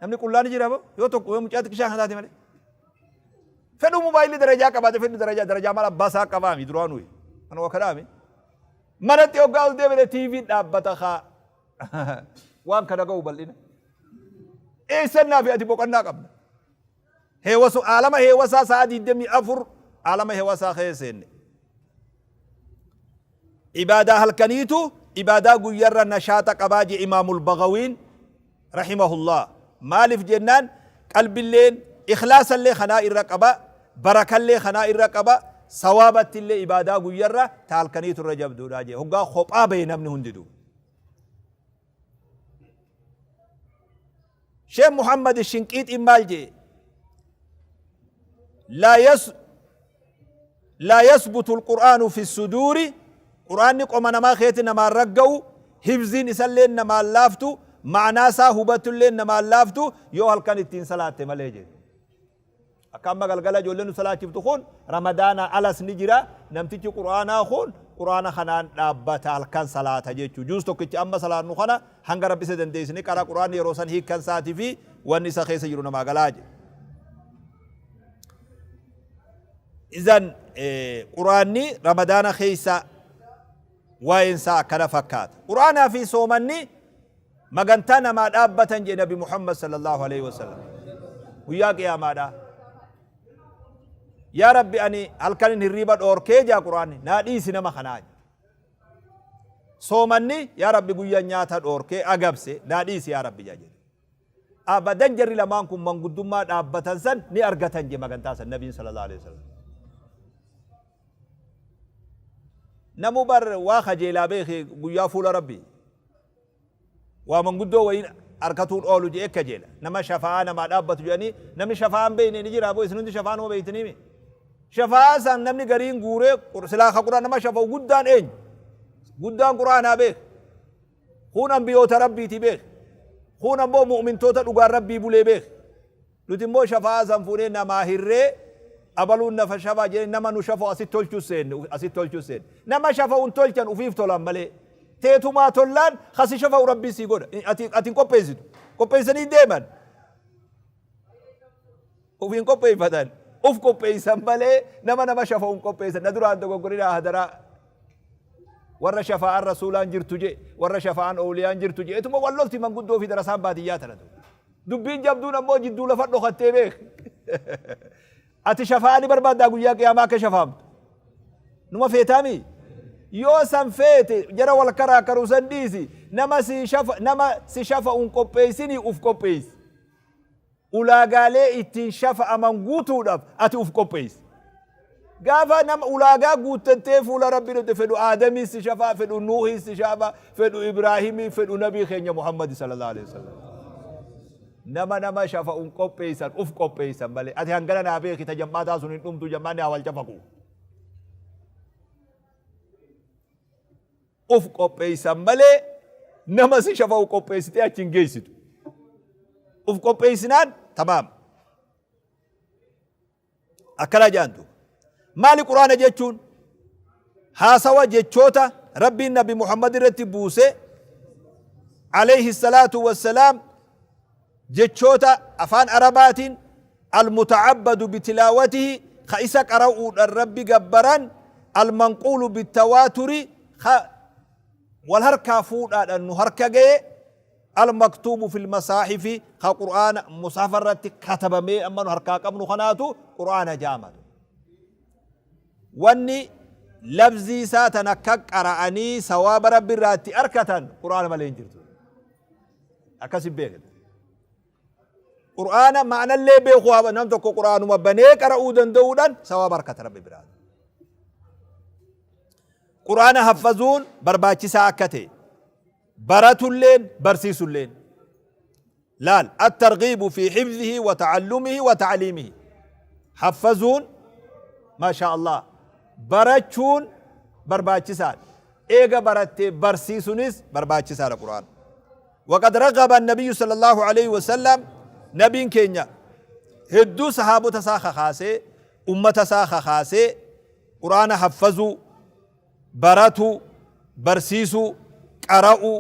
Namni qullaan ni jira yoo tokko yoo mucaa xiqqishaa kan taate malee. Fedhu mobaayilli darajaa qabaate, fedhu darajaa darajaa maal abbaa isaa qabaami duraanuu. Kana waa kanaami. Manatti hoggaa ol deebine TV dhaabbata kaa. Waan kana ga'u bal'ina. Eessannaa fi ati boqonnaa qabna. Heewasu aalama heewasaa sa'a 24 aalama heewasaa keessa seenne. Ibaadaa halkaniitu ibaadaa guyyarra nashaata qabaa je Imaamul Bagawiin rahimahullah. Maaliif jennaan qalbilleen ikhlaasallee kanaa irra qaba, barakallee kanaa irra qaba, sawaabattillee ibaadaa guyyarra ta halkaniitu irra jabduudha je. Hoggaa kophaa bahe namni hundinuu. Sheekh Muhammad Shinqiixiin maal jee? Laa yasbutu alqur'aanu fi suduuri, qur'aanni qoma namaa keeti namaan ragga'u, hifziin isalleen namaan laaftu, ma'anaa isaa hubatulleen namaan laaftu yoo halkan ittiin salaatte malee jedhe. Akka amma galgala ijoolleen nu salaachiftu kun Ramadaanaa alas ni jira. Namtichi Qur'aanaa kun Qur'aana kanaan dhaabbata halkan salaata jechuu. Juuz tokkicha amma salaannu kana hanga Rabbi isa dandeessise ni qara. Qur'aanni yeroo san hiikkan isaatii fi wanni isa keessa jiru namaa galaa jedhe. Izan Qur'aanni Ramadaana keessa waa'een isaa akkana fakkaata. Qur'aanaa fi soomanni magantaa namaa dhaabbatan jedhe Nabi Muhammad sallallahu alaihi wasallam. Guyyaa qiyaamaadha. Yaa Rabbi, ani halkanin hirriiba dhoorkee jaa, Qur'aanni naa dhiisi nama kanaa. Soomanni, yaa Rabbi, guyyaa nyaata dhoorkee agabse naa dhiisi yaa Rabbi jaa jedhe. Abadan jarri lamaan kun manguddummaa dhaabbatan san ni argatan je magantaa san Nabiin sallallahu alaihi wasallam. Namu bar waa kajeelaa beeke guyyaa fuula Rabbii. Waa manguddoo wayiin arkatuun oolu je'ee kajeela. Nama shafa'aa namaa dhaabbatu jedhanii namni shafa'aa hin beekne ni jira, aboo isin hundi shafa'aa numa beektaniimi. Shafa'aa san namni gariin guuree silaa ka Qur'aan nama shafa'u guddaan eenyu? Guddaan Qur'aanaa beek. Kun ambiyoota Rabbiiti beek. Kun ammoo mu'mintoota dhugaan Rabbii bulee beek. Nuti immoo shafa'aa san fuunee namaa hirree abaluun nafa shafaa jedhee nama nu shafa'u asitti tolchuu seenne, asitti tolchuu seenne. Nama shafa'u hin tolchan, ufiif tolan malee. Teetumaa tollaan kasi shafa'u Rabbii sii godha. Ati hin qopheessitu. Qopheessanii deeman. Uf hin qopheeffatan. Uf qopheessan malee nama shafa'u hin qopheessan. Na duraan dogoggorinaa hadaraa. Warra shafa'aan rasuulaan jirtu jee, warra shafa'aan ooliyaan jirtu jee. Etuma wal lolti manguddoo fi darasaan baadiyyaa tanatu. Dubbiin jabduun ammoo jidduu lafa dhokattee beek. Ati shafa'aa ni barbaaddaa guyyaa qiyaamaa akka shafaamtu? Numa feetaami? Yoo san feete jara wal karaakaru san dhiisi, nama si shafa nama si shafa'uun qopheessinii uf qopheessi. Ulaagaalee ittiin shafa'aman guutuudhaaf ati uf qopheessi. Gaafa nama ulaagaa guuttattee fuula Rabbii dhufte, fedhu Aadamii si shafaa, fedhu Nuuhii si shafaa, fedhu Ibraahimii, fedhu Nabii keenya Muhammad sallallahu alaihi wasallam. Nama shafa'uun qopheessan uf qopheessan malee. Ati hangana naa beeki, ta jammaataa sun hin dhumtu, jammaanni haa wal shafaqu. Uf qopheessan malee nama si shafa'u qopheessitee achi hin geessitu. Uf qopheessinaan tamaam. Akkana jedhan duuba. Maali Qur'aana jechuun? Haasawa jechoota Rabbiin Nabi Muhammad irratti buuse alayhi salaatu wassalaam, jechoota afaan Arabaatiin almuta'abbadu bitilaawatihi, ka isa qara'uudhaan Rabbi gabbaran, almanquulu bittawaaturi, ka wal harkaa fuudhaadhaan nu harka ga'e, Al-maktuubu fil masaahifi, ka Qur'aana mushafa irratti katabamee amma nu harkaa qabnu kanaatu Qur'aana jaama. Wanni labzii isaa tan akka qara'anii sawaaba Rabbi irraa itti arkatan Qur'aana malee hin jirtu. Akkasi beekna. Qur'aana ma'anallee beekuu haa nam tokko Qur'aanuma banee qara'uu danda'uudhaan sawaaba arkata Rabbi biraa. Qur'aana haffazuun barbaachisaa akka ta'e, baratulleen barsiisulleen. Laal, at-targhiibu fi hifzihi wa ta'allumihi wa ta'liimihi. Haffazuun, maashaa Allah, barachuun barbaachisaadha. Eega barattee barsiisunis barbaachisaadha Qur'aana. Waqad raghaba an-nabiyyu sallallahu alayhi wa sallam, nabiin keenya hedduu sahaabota isaa kakaasee, ummata isaa kakaasee Qur'aana haffazuu, baratuu, barsiisuu, qara'uu,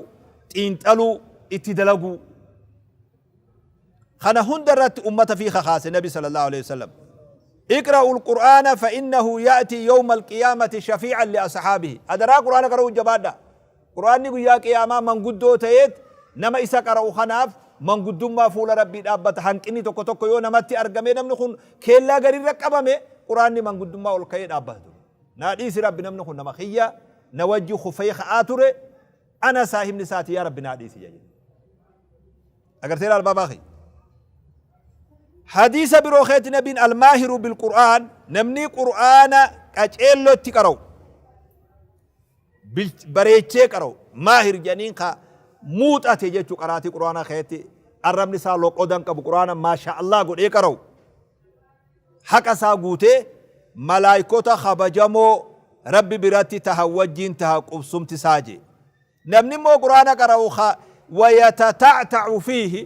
xiinxaluu, itti dalaguu. Kana hunda irratti ummata fi kakaase nabi sallallahu alayhi wa sallam. Iqra'u al-Qur'aana fa innahu ya'ti yawma al-qiyaamati shafii'an li ashaabihi. Adaraa Qur'aana qara'uu jabaadha. Qur'aanni guyyaa qiyaamaa manguddoo ta'eet nama isa qara'u kanaaf manguddummaa fuula Rabbii dhaabbata. Hanqinni tokko tokko yoo namatti argamee namni kun keellaa garirra qabame, Qur'aanni manguddummaa ol ka'ee dhaabbata ture. Naa dhiisi Rabbi, namni kun nama kiyya na wajji kufee ka'aa ture, ana saahibni isaati, yaa Rabbi naa dhiisi jedhe. Agartee laal baabaa kiyya. Hadiisa biroo keetti nabiin almaahiru bilqur'aan, namni qur'aana qaceellotti qara'u, bareechee qara'u, maahir jedhaniin ka muuxate jechuu, qaraatii qur'aanaa keetti arrabni isaa loqodan qabu, qur'aana maasha Allah godhee qara'u, haqa isaa guutee malaaykota kabajamoo Rabbi biratti tahan wajjiin taha qubsumti isaa jee. Namni immoo qur'aana qara'u ka wayatata'ta'u fiihi,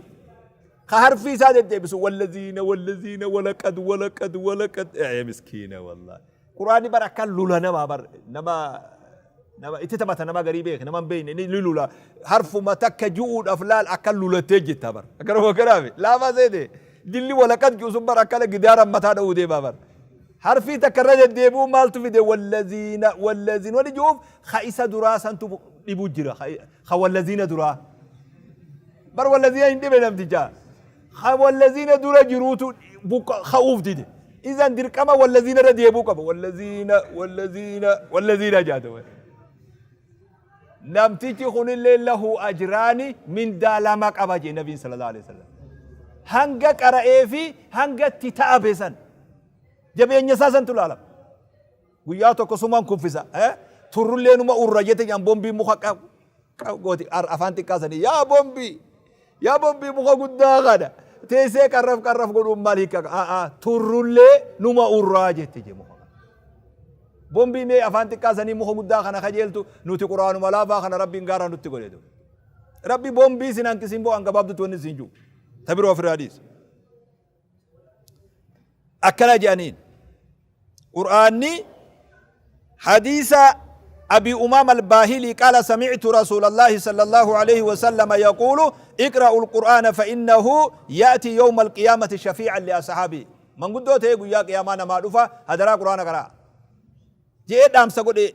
ka harfii isaa deddeebisu, wallaziina wallaziina walaqad walaqad walaqad, ee miskiina wallahi. Qur'aanni bar akka lula namaa bar nama nama itti taphata, nama garii beeke, nama hin beekne ni lula. Harfuma takka ju'uudhaaf laal akka lulattee jetta bar akkanuma akkanaafi laafaa seete dilli walaqad ju'u sun bar akkana gidaara mataa dha'uu deemaa bar. Harfii takka irra deddeebi'uu maaltu fide? Wallaziina wallaziina wani ju'uuf ka isa duraa santu dhibu jira, ka wallaziina duraa bar wallaziina hin dhibe namticha, ka wallaziina dura jiruutu ka'uuf dide. Izan dirqama wallaziina irra deebi'uu qaba. Wallaziina wallaziina wallaziina jaata. Namtichi kunillee lahu ajraani, mindaa lama qaba jee nabiin sallallahu alaihi wasallam. Hanga qara'ee fi hanga itti ta'abe san, jabeenya isaa santu laalama. Guyyaa tokko suman kuffisa. Turrullee numa urra jette jedhan bombii muka gooti afaan xiqqaa sanii. Yaa bombii! Yaa bombii muka guddaa kana! Teessee qarraf qarraf godhuun maal hiika? A'aa, turrullee numa urraa jette je muka kana. Bombii mee afaan xiqqaa sanii muka guddaa kana kajeeltu, nuti quraanuma laafaa kana Rabbiin gaaraa nutti godhe. Rabbi bombii sin hanqisin boo hangabaabdutti wanni siin jiru. Ta biroo ofirraa dhiisi. Akkana jedhaniin Qur'aanni hadiisa أبي أمام الباهلي قال: سمعت رسول الله صلى الله عليه وسلم يقول: اقرأوا القرآن فإنه يأتي يوم القيامة شفيعا لأصحابه. Manguddoo ta'ee guyyaa qiyaamaa namaa dhufa, hadaraa qur'aana qaraa je'ee dhaamsa godhe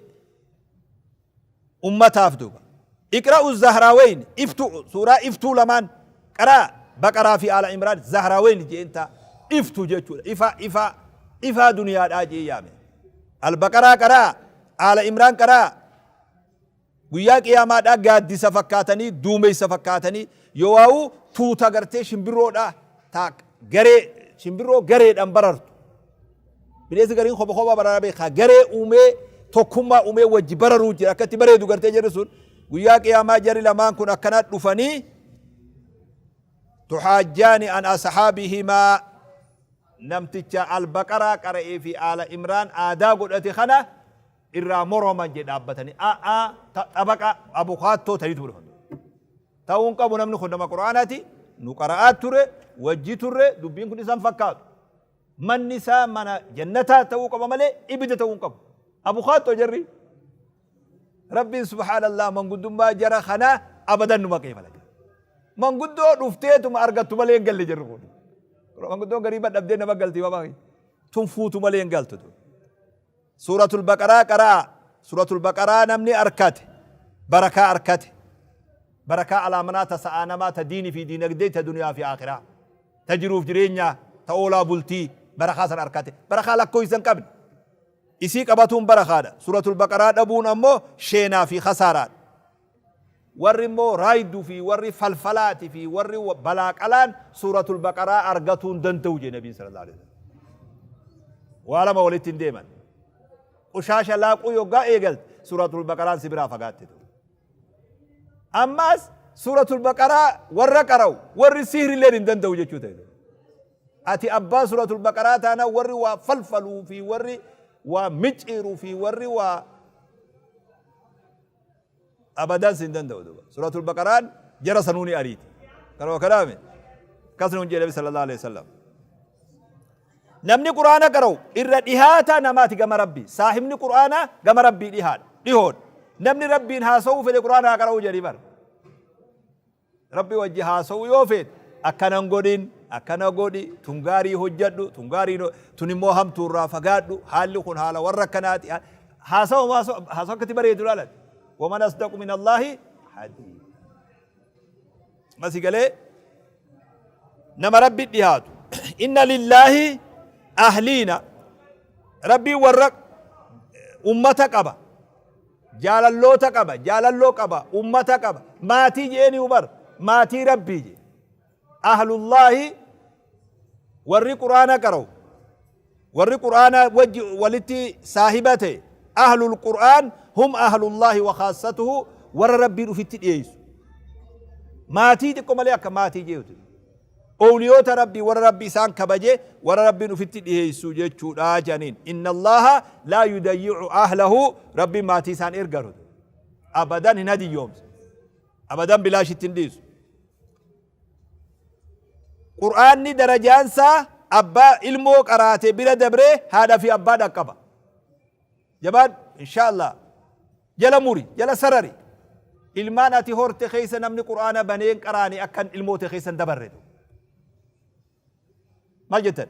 ummataaf duuba. Iqra'u Zahraaweyn, iftu suuraa iftuu lamaan qaraa, Baqaraa fi Aala Imraan. Zahraaweyn je'een taa iftu jechuudha. Ifa ifa ifaa duniyaadhaa je'ee yaame. Albaqaraa qaraa, Aala Imraan qaraa, guyyaa qiyaamaadhaa gaaddisa fakkaatanii, duumeysa fakkaatanii, yoowaa'u tuuta gartee shimbirroodhaa taa garee shimbirroo gareedhaan barartu. Bineensi gariin kopha kophaa bararaa beekaa, garee uumee, tokkummaa uumee wajji bararuu jira. Akka itti bareedu gartee jarri sun guyyaa qiyaamaa jarri lamaan kun akkana dhufanii tuhaajjaani an ashaabihimaa, namticha Albaqaraa qara'ee fi Aala Imraan aadaa godhate kana irraa moroman jedhe dhaabbatanii a'aa xabaqa abukaattoo taniitu dhufan. Ta'uu hin qabu, namni kun nama Qur'aanaati, nu qara'aa ture, wajji turre, dubbiin kun isan fakkaatu. Manni isaa mana jannataa ta'uu qaba malee ibidda ta'uu hin qabu. Abukaattoo jarri. Rabbiin subhaanallah manguddummaa jara kanaa abadan numa qeebala. Manguddoo dhufteetuma argattu malee hin galle jarri kun. Manguddoon garii badhabdee nama galti babaa. Tun fuutu malee hin galtu. Suuratul Baqaraa qaraa. Suuratul Baqaraa namni arkate barakaa arkate. Barakaa alaamanaa ta sa'aa namaa, ta diinii fi diinagdee, ta duniyaa fi akhiraa. Ta jiruuf jireenyaa, ta oolaa bultii barakaa san arkate. Barakaa lakkoofsa hin qabne. Isii qabatuun barakaadha. Suuratul Baqaraa dhabuun ammoo sheenaa fi kasaaraadha. Warri immoo raayduu fi warri falfalaati fi warri balaa qalaan Suuratul Baqaraa argatuu hin danda'u jedhe Nabiin sallallahu alaihi wasallam. Waa lama walitti hin deeman. Qushaasha laaquu yoggaa eegalte Suuratul Baqaraan si biraa fagaatte. Ammaas Suuratul Baqaraa warra qara'u warri sihrilleen hin danda'u jechuu ta'e. Ati abbaa Suuratul Baqaraa taanaan warri waa falfaluu fi warri waa micciiruu fi warri waa abadan sin danda'u duuba. Suuratul Baqaraan jara sanuu ni ariiti. Kanuma kanaame akkas nuun jedhe Nabi sallallahu alaihi wasallam. Namni Qur'aana qara'u irra dhihaataa namaati gama Rabbii. Saahibni Qur'aanaa gama Rabbii dhihaadha. Dhihoodha. Namni Rabbiin haasa'uu fedhe Qur'aana haa qara'uu jedhii bara. Rabbi wajji haasa'uu yoo feete akkana hin godhin, akkana godhi, tun gaarii hojjadhu, tun gaarii tun immoo hamtuu irraa fagaadhu, haalli kun haala warra akkanaati. Haasawa haasawa akkatti bareedu laalan. Waman asdaqu min Allaahi hadiisa. Masi galee nama Rabbi dhihaatu. Inna lillaahi ahliina. Rabbiin warra ummata qaba. Jaalalloota qaba, jaalalloo qaba, ummata qaba. Maatii je'eeni bar, maatii Rabbii je. Ahlullaahi warri Qur'aana qara'u, warri Qur'aana wajji walitti saahiba ta'e, ahlul Qur'aan hum ahlullaahi wa khaassatuhu warra Rabbiin ufitti dhiyeessu. Maatii xiqqo malee akka maatii je'uti. Owliyoota Rabbii warra Rabbi isaan kabaje warra Rabbiin ufitti dhiheessu jechuudha jedhaniin. Inna Allaaha laa yudayyi'u ahlahu Rabbiin maatii isaan ergaru. Abadan hin hadiyyoomsu. Abadan bilaashitti hin dhiisu. Qur'aanni darajaansaa abbaa ilmoo qaraate bira dabree haadha fi abbaa dhaqqaba. Jabaadhu inshallah. Jala muri, jala sarari. Ilmaan ati horte keessa namni Qur'aana banee hin qaraane akka ilmoo tee keessa hin dabarre. Maal jettan?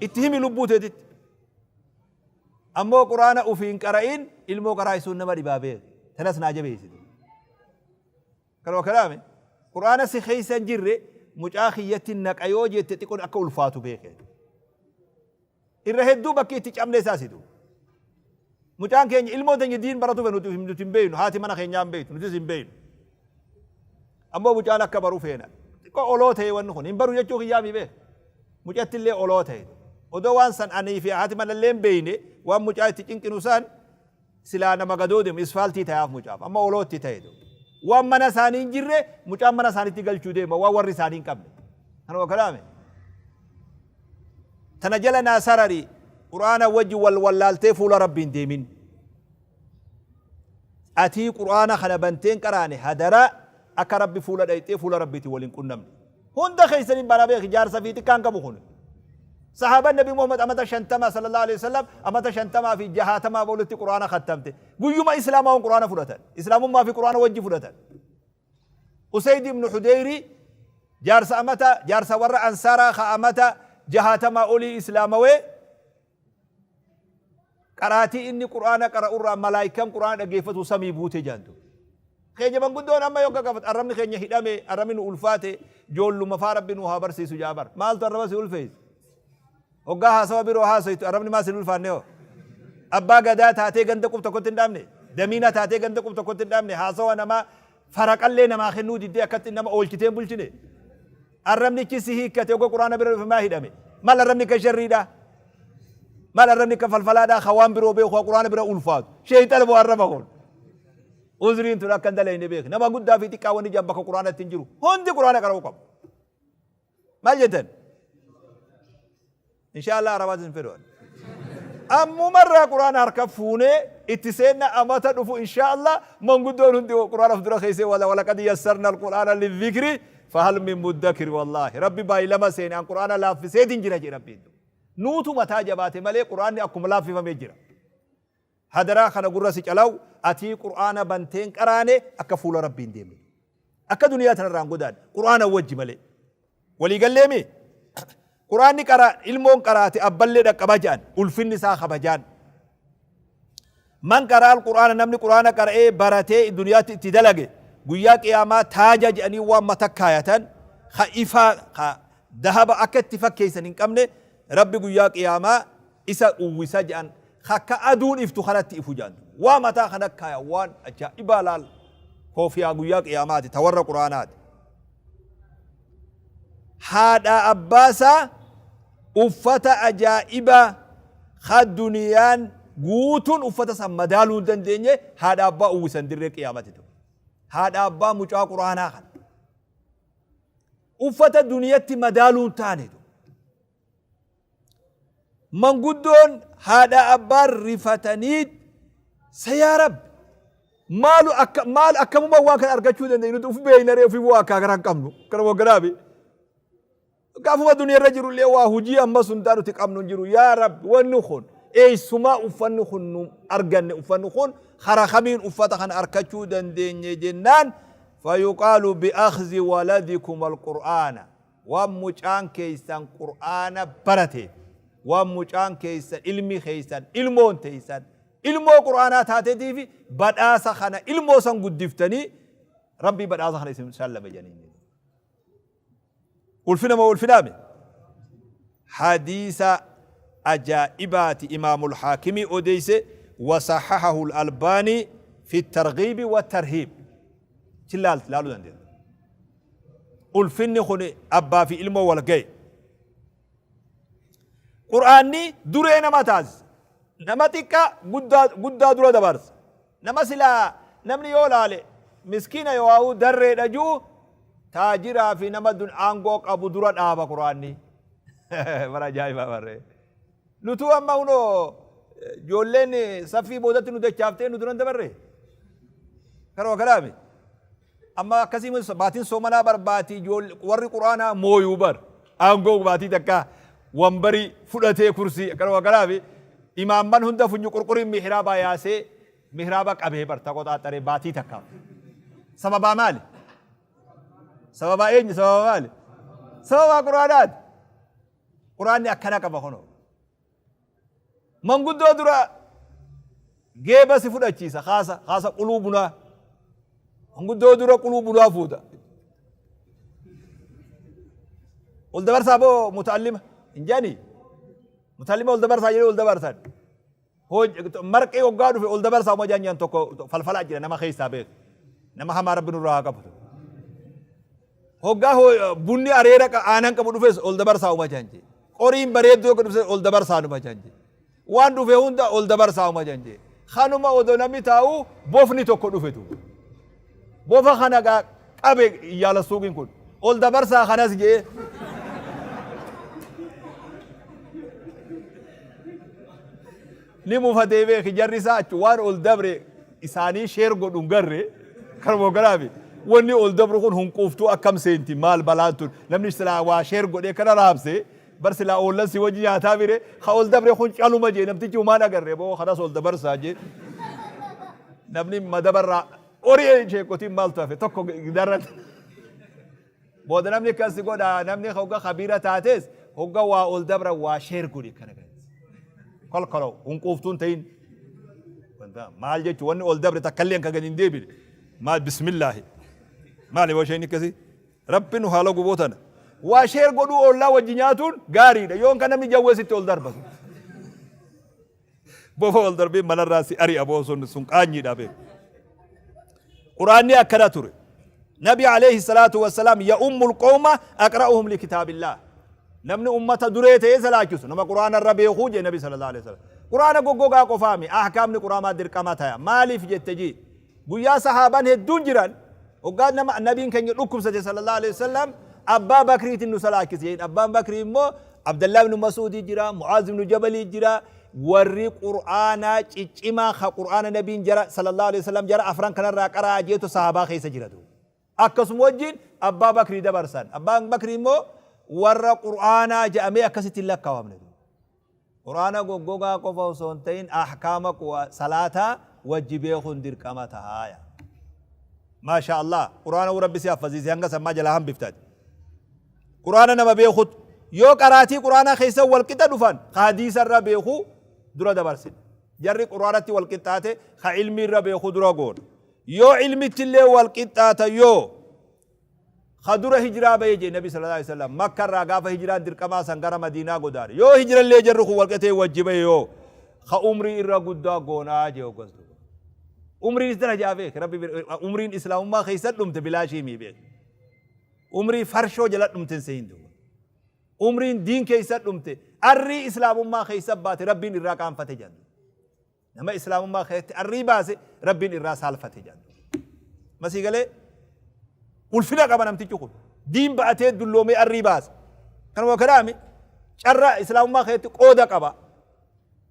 Itti himi lubbuu teetitti. Ammoo Qur'aana ofii hin qara'in ilmoo qaraa'isuun nama dhibaa beeku. Tanas naa jabeessite. Kanuma kalaame Qur'aana si keessa hin jirre mucaa kiyyatti naqa yoo jette xiqqoon akka ulfaatu beeke. Irra hedduu bakki itti cabne isaa situ. Mucaan keenya ilmoon teenya diin baratu fe nuti nuti hin beeknu haati mana keenyaa hin beektu nutis hin beeknu. Ammoo mucaan akka baru feena. Xiqqoo oloo ta'e wanni kun hin baru jechuu kiyyaa mi beek. Mucatti illee oloo ta'e. Odoo waan san anii fi haati mana illee hin beekne waan mucaa itti cinqinu san silaa nama gadoo deemu isfaaltii ta'aaf mucaaf amma oloo itti ta'e. Waan mana isaanii hin jirre mucaan mana isaaniitti galchuu deema waan warri isaanii hin qabne. Kanuma kalaame. Tana jala naa sarari Qur'aana wajji wal wallaaltee fuula Rabbii hin deemin. Atii Qur'aana kana bantee hin qaraane hadaraa akka Rabbi fuula dhayxee fuula Rabbiitiin wal hin qunnamne. Hunda keessaniin bara beeki jaarsa fi xiqqaan qabu kun. Sahaaban Nabi Muhammad amata 50 sallallahu alaihi wasallam amata 50 fi 60 olitti Qur'aana khattamte. Guyyuma Islaamaa Qur'aana fudhatan. Islaamummaa fi Qur'aana wajji fudhatan. Usayd ibnu Hudeyri jaarsa amata jaarsa warra Ansaaraa ka amata jahaatamaa olii islaamawee qaraatii inni Qur'aana qara'urraa malaayikkaan Qur'aana dhaggeeffatu samii buute jaantu. Keenya manguddoon amma yoo gaafatu arrabni keenya hidhame arrabni nu ulfaate joolluma faa rabbi nu haa barsiisu jaa bar. Maaltu arraba si ulfeesse? Hoggaa haasawa biroo haasoytu arrabni maa sin ulfaanne hoo? Abbaa gadaa taatee ganda qub tokkotti hin dhaabne? Damiina taatee ganda qub tokkotti hin dhaabne? Haasawa namaa faraqallee namaa kennuu diddee akkatti nama oolchitee hin bulchine? Arrabnichi si hiikkate hogga quraana bira dhufe maa hidhame? Maal arrabni ka sharriidha? Maal arrabni ka falfalaadha? Ka waan biroo beeku ka quraana bira ulfaatu. Sheeyxana moo arraba kun? Uzriin tun akka hin dalayne beeki. Nama guddaa fi xiqqaa wanni jedhan bakka quraanatti hin jiru. Hundi quraana qara'uu qabu. Maal jettan? Inshaa Allah Arabaatis hin fedhu. Ammumarraa Qur'aana harka fuunee itti seenna amata dhufu inshaa Allah manguddoon hundi Qur'aana of dura keessee wala walaqad yassarna al-Qur'aana lidhikri fahal min muddakir wallaahi rabbi baay'ilama seene an Qur'aana laaffiseetiin jira jedhe rabbiin. Nuutu mataa jabaate malee Qur'aanni akkuma laaffifamee jira. Hadaraa kana gurra si calaw atii qur'aana bantee hin qaraane akka fuula rabbii hin deemne. Akka duniyaa tanarraa hin godaanne qur'aana wajji malee. Walii galleemi? Qur'aanni qara ilmoon qaraate abballee dhaqqaba jedhan ulfinni isaa kabajaan. Man qaraa al-qur'aana namni qur'aana qara'ee baratee duniyaatti itti dalage guyyaa qiyaamaa taaja jedhanii waan mata kaayatan ka ifaa ka dahaba akka itti fakkeessan hin qabne rabbi guyyaa qiyaamaa isa uwwisa jedhan akka aduun iftu kanatti ifu jedhan. Waa mataa kana kaaya waan ajaa'ibaa laal koofiyaa guyyaa qiyaamaati ta warra quraanaati. Haadha abbaasaa uffata ajaa'ibaa ka duniyaan guutuun uffata san madaaluu hin dandeenye haadha abbaa uwwisan dirree qiyaamati ta'u. Haadha abbaa mucaa quraanaa kana. Uffata duniyatti madaaluu hin taane. Manguddoon haadha abbaan rifatanii sa yaa rabbi maalu akka maal akkamuma waan kana argachuu dandeenyu nuti uf beekna ree ofii waa akka gara hin qabnu kana waggaraabi. Gaafuma duniya irra jirullee waa hujii ammas hundaa nuti qabnu hin jiru. Yaa Rabbi wanni kun eessumaa uffanni kun nu arganne, uffanni kun kara kamiin uffata kana arkachuu dandeenye jennaan, fayuqaalu bi'akhzi waladikum alqur'aana, waan mucaan keessan qur'aana barate, waan mucaan keessan ilmi keessan ilmoon teessan ilmoo qur'aanaa taateetiifi badhaasa kana ilmoo san guddiftanii Rabbii badhaasa kana isin shallame jedhaniin. Ulfina moo ulfinaa mi? Hadiisa ajaa'ibaati Imaamul Haakimii odeeyse, wasahahahu al-Albaanii fi targhiibi wa tarhiib. Achi laaluu dandeetta. Ulfinni kun abbaa fi ilmoo wal gahe. Qur'aanni duree nama taasisa. Nama xiqqaa guddaa dura dabarsa. Nama silaa namni yoo laale miskiina yookaa'uu darreedha ji'u taajiraa fi nama dun aangoo qabu dura dhaaba Qur'aanni. Bara ajaa'ibaa barree. Nutuu amma hunoo ijoolleen saffii boodatti nu dachaaftee nu duran dabarre. Karuma kanaami. Amma akkasii baatiin soomanaa bar baatii warri Qur'aanaa mooyuu bar. Aangoo baatii takka wambarii fudhatee kursii akkanuma kanaafi imaamman hunda funyu qurquriin mihraabaa yaasee mihraaba qabee bar taqoxaaxaree baatii takkaaf. Sababaa maali? Sababaa eenyu? Sababaa maali? Sababaa Qur'aanaati. Qur'aanni akkana qaba kunoo. Manguddoo dura geeba si fudhachiisa kaasa kaasa quluu bunaa. Manguddoo dura quluu bunaa fuuta. Ol dabarsaa boo muta'allima hin jedhanii? Muta'allima ol dabarsaa jedhee ol dabarsan. Marqee hoggaa dhufe ol dabarsaa uma jaan tokko falfalaa jira nama keessaa beeku. Nama hamaa Rabbi nurraa haa qabu. Hoggaa bunni areera aanan qabu dhufes ol dabarsaa uma jaan jee. Qoriin bareedduu akka dhufes ol dabarsaa numa jaan jee. Waan dhufe hunda ol dabarsaa uma jaan jee. Kanuma odoo namni taa'u bofni tokko dhufetu. Bofa kana gaa qabe yaala suuqiin kun. Ol dabarsaa kanas jee. Ni mufatee beeki jarri isaa achi waan ol dabre isaanii sheer godhu hin garre kanuma garaafi wanni ol dabru kun hunquuftuu akkam seenti maal balaan tun namni silaa waa sheer godhee kana raabse bar silaa oollan si wajji nyaataa bire ka ol dabre kun caluma jee namtichi humaan agarre boo kanas ol dabarsaa jee namni madabarraa horii sheekotiin maaltu hafe tokko gidaarratti. Booda namni akkas si godha, namni hogga kabiira taates hogga waa ol dabra waa sheer godhi kana gadi. Kolkolo hunquuftuun ta'in. Wanta maal jechuun wanni ol dabre takkallee kan gadi hin deebine. Maal bismillaahi. Maali yoo isheen akkasii? Rabbi nu haala guboo tana. Waa sheer godhuu ollaa wajji nyaatuun gaariidha. Yoon kan namni jawwee sitti ol darbatu. Bofa ol darbee manarraa si ari'a boo sun sun qaanyiidha beeku. Quraanni akkana ture. Nabi alayhi salaatu wassalaam ya ummul qawma aqra'uhum likitaabillah. Namni ummata duree ta'ee salaachisu nama quraana irra beekuu jee Nabi sallallahu alayhi wasallam. Quraana goggogaa qofaami ahkaamni quraamaa dirqama taya. Maaliif jette jii? Guyyaa sahaabaan hedduun jiran hoggaa nama nabiin keenya dhukkubsate sallallahu alaihi wasallam Abbaa Bakriitiin nu salaachise jedhin. Abbaan Bakrii immoo Abdallah ibn Mas'uudii jira, Mu'aaz ibn Jabalii jira, warri Qur'aanaa ciccimaa ka Qur'aana nabiin jara sallallahu alaihi wasallam jara afran kanarraa qara'aa jeetu sahaabaa keessa jira duuba. Akkasuma wajjin Abbaa Bakrii dabarsan. Abbaan Bakrii immoo warra Qur'aanaa jedhamee akkasitti hin lakkaawamne duuba. Qur'aana goggogaa qofa osoo hin ta'in ahkaama salaataa wajji beekuun dirqama tahaaya. Maasha Allah Qur'aana Rabbi si haffaziise hanga sammaa jalaa hambiftaati. Qur'aana nama beekut yoo qaraatii Qur'aanaa keessa wal qixa dhufan ka hadiisa irra beeku dura dabarsina. Jarri Qur'aanatti wal qixxaate ka ilmii irra beeku dura goona. Yoo ilmitti illee wal qixxaata yoo Ka dura hijraa bahe jee nabi sallallahu alaihi wasallam Makka irraa gaafa hijraan dirqamaa san gara Madiinaa godaane. Yoo hijrallee jarri kun walqixee wajji bahe yoo ka umrii irra guddaa goonaa jee hoggas duuba. Umriinis darajaa beek rabbi umriin islaamummaa keessa dhumte bilaashii mii beek. Umrii farshoo jala dhumte hin sehin duuba. Umriin diin keessa dhumte arrii islaamummaa keessa baate rabbiin irraa qaanfate jedhan. Nama islaamummaa keessatti arrii baase Rabbiin irraa saalfate jedhan. Masii galee ulfina qaba namtichi kun. Diin ba'atee dulloomee arrii baase. Kanuma kanaami carra islaamummaa keessatti qooda qaba.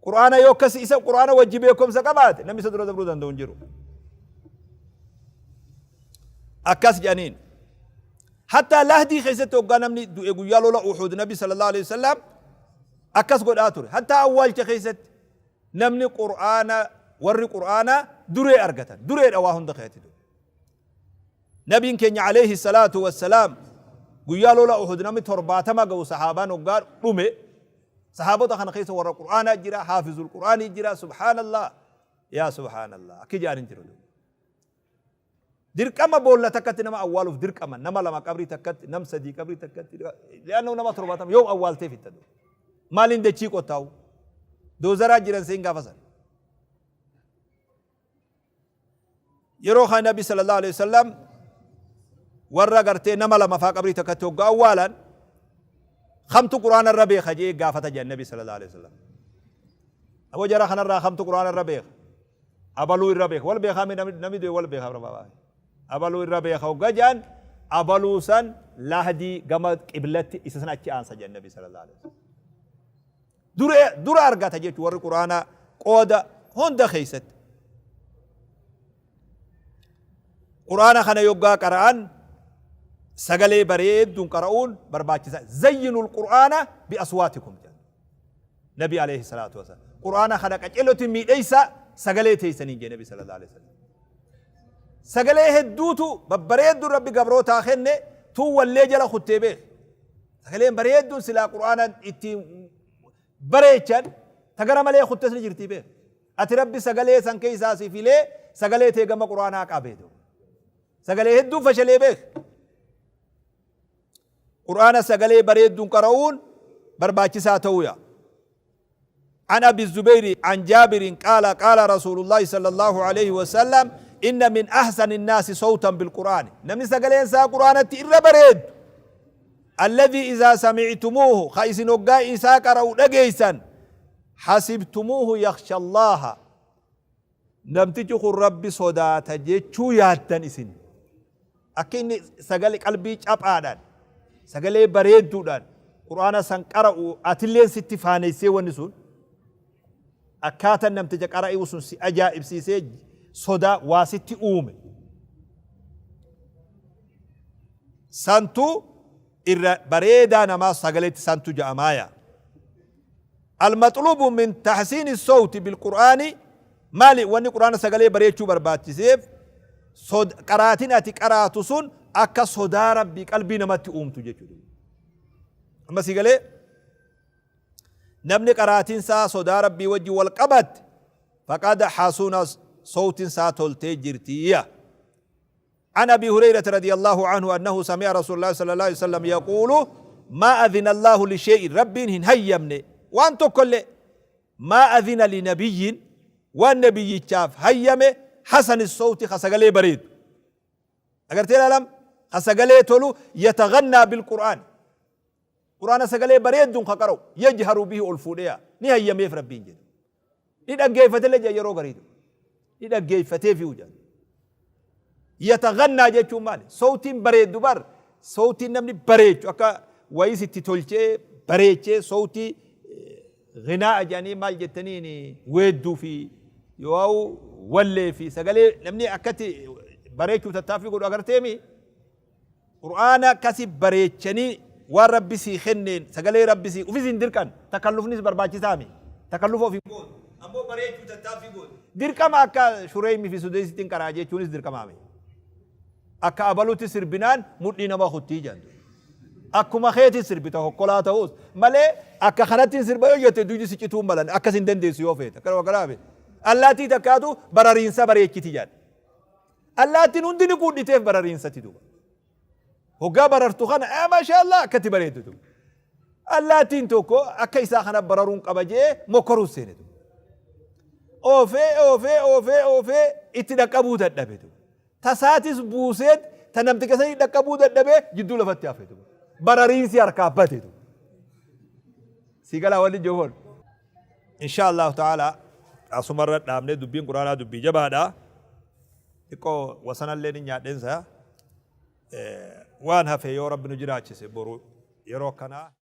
Qur'aana yoo akkasi isa qur'aana wajji beekumsa qabaate namni isa dura dabruu danda'u hin jiru. Akkas jedhaniin. Hattaa lahdii keessatti hoggaa namni du'e guyyaa lola Uhud Nabi sallallahu alaihi wasallam akkas godhaa ture. Hattaa awwaalcha keessatti namni qur'aana warri qur'aanaa duree argatan. Dureedha waa hunda keessatti ture. Nabiin keenya alayhi salaatu wassalaam guyyaa lola Uhud namni 70 ga'u sahaabaan hoggaa dhume sahaabota kana keessa warra qur'aanaa jira, haafizul qur'aanii jira, subhaanallah yaa subhaanallah akki jedhan hin jiru. Dirqama boolla takkatti nama awwaaluuf dirqama nama lama qabrii takkatti nam sadii qabrii takkatti li'annoo nama 70 yoom awwaaltee fitta maaliin dachii qottaa'u doozaraa jiran seen gaafa sana. Yeroo kana Nabi sallallahu alaihi wasallam warra gartee nama lama faa qabrii takkatti hoggaa awwaalan kamtu quraana irra beeka jee gaafata jedhan Nabi sallallahu alaihi wasallam. Aboo jara kanarraa kamtu quraana irra beeka? Abaluu irra beeka. Wal beekaa mi namni du'e wal beeka barbaadaa. Abaluu irra beeka hoggaa jedhan abaluu san lahdii gama qiblatti isa san achi aansa jedhan Nabi sallallahu alaihi wasallam. Dura argata jechuun warri quraanaa qooda hunda keessatti. Quraana kana yoggaa qara'an sagalee bareedduun qara'uun barbaachisa. Zayyinul qur'aana bi aswaatikum jedha. Nabi alayhi salaatu wasalaam. Qur'aana kana qaceellotti miidheessa sagalee teessaniin jedhe Nabi sallallahu alayhi wasallam. Sagalee hedduutu babbareedduun Rabbi gabrootaa kenne tun wallee jala kuttee beek. Sagaleen bareedduun silaa qur'aana ittiin bareechan ta gara malee kuttes ni jirtii beek. Ati Rabbi sagalee san keessaa si filee sagalee tee gama qur'aanaa qabee. Sagalee hedduu fashalee beek. Qur'aana sagalee bareedduun qara'uun barbaachisaa ta'uuya. عن أبي الزبير عن جابر قال قال رسول الله صلى الله عليه وسلم إن من أحسن الناس صوتا بالقرآن نمني سقلين سا قرآن إر بريد الذي إذا سمعتموه خيس نقا إسا قرأوا دقيسا حسبتموه يخشى الله namtichi kun Rabbi sodaata jechuu yaaddan isin. Akka inni sagalee qalbii caphaadhaan, sagalee bareedduudhaan Qur'aana san qara'u atilleen sitti faaneessee wanni sun akkaataan namticha qara'uu sun si ajaa'ibsiisee sodaa waa sitti uume. Santu irra bareedaa namaa sagaleetti santu ja'amaaya. Al-maxluubu min tahsiini sowti bil-qur'aani maali wanni qur'aana sagalee bareechuu barbaachiseef qaraatiin ati qaraatu sun akka sodaa Rabbii qalbii namatti uumtu jechuudha. Amma si galee namni qaraatiin isaa sodaa Rabbii wajjin wal qabatte faqad hasuna sowtin isaa toltee jirtiyya. عن أبي هريرة رضي الله عنه أنه سمع رسول الله صلى الله عليه وسلم يقول ما أذن الله لشيء رب هن هيمني وأن تكل ما أذن لنبي والنبي شاف هيمه حسن الصوت خسقلي بريد أقرتي لم خسقلي تولو يتغنى بالقرآن قرآن سقلي بريد دون خقرو يجهر به الفوديا ني هيمه في ربين جد ni dhaggeeffatele jedha yeroo gariitu ni dhaggeeffatee fi jedha yataghannaa jechuun maali sowtiin bareeddu bar sowtiin namni bareechu akka wayis itti tolchee bareechee sowtii ghinaa jedhanii maal jettaniin weedduu fi yoo wallee fi sagalee namni akkatti bareechuu tattaaffii godhu agarteemi Qur'aana akkasi bareechanii waan Rabbi sii kenneen sagalee Rabbi sii ufis hin dirqan takallufnis barbaachisaa mi takallufa ofii gootu ammoo bareechuu tattaaffii gootu dirqama akka Shureymi fi Sudeysitti hin qara'a jechuunis dirqamaa mi akka abalutti sirbinaan mudhii nama kuttii jedhan akkuma keetii sirbita hokkolaa ta'us malee akka kanatti hin sirba yoo jette duydi si cituu malan akkas hin dandeessu yoo feete akkana wakkanaa allaattii takkaatu barariinsa bareechiti jedhan Allaattiin hundi ni quudhiteef barariinsatti duuba. Hoggaa barartu kana ee maashaallah akkatti bareeddu duuba. Allaattiin tokko akka isaa kana bararuun qaba jee mokkoruu seene duuba. Oofee oofee oofee oofee itti dhaqqabuu dadhabe duuba. Tasaatis buuseet ta namticha sanii dhaqqabuu dadhabee jidduu lafatti hafe duuba. Barariinsi harkaa bade duuba. Sii galaa wanni jofoon. Insha Allahu ta'ala Asumarra dhaabnee, dubbiin Quraanaa dubbii jabaadha. Xiqqoo wasanallee ni nyaadheensa. Waan hafe yoo Rabbi nu jiraachise boru yeroo akkanaa.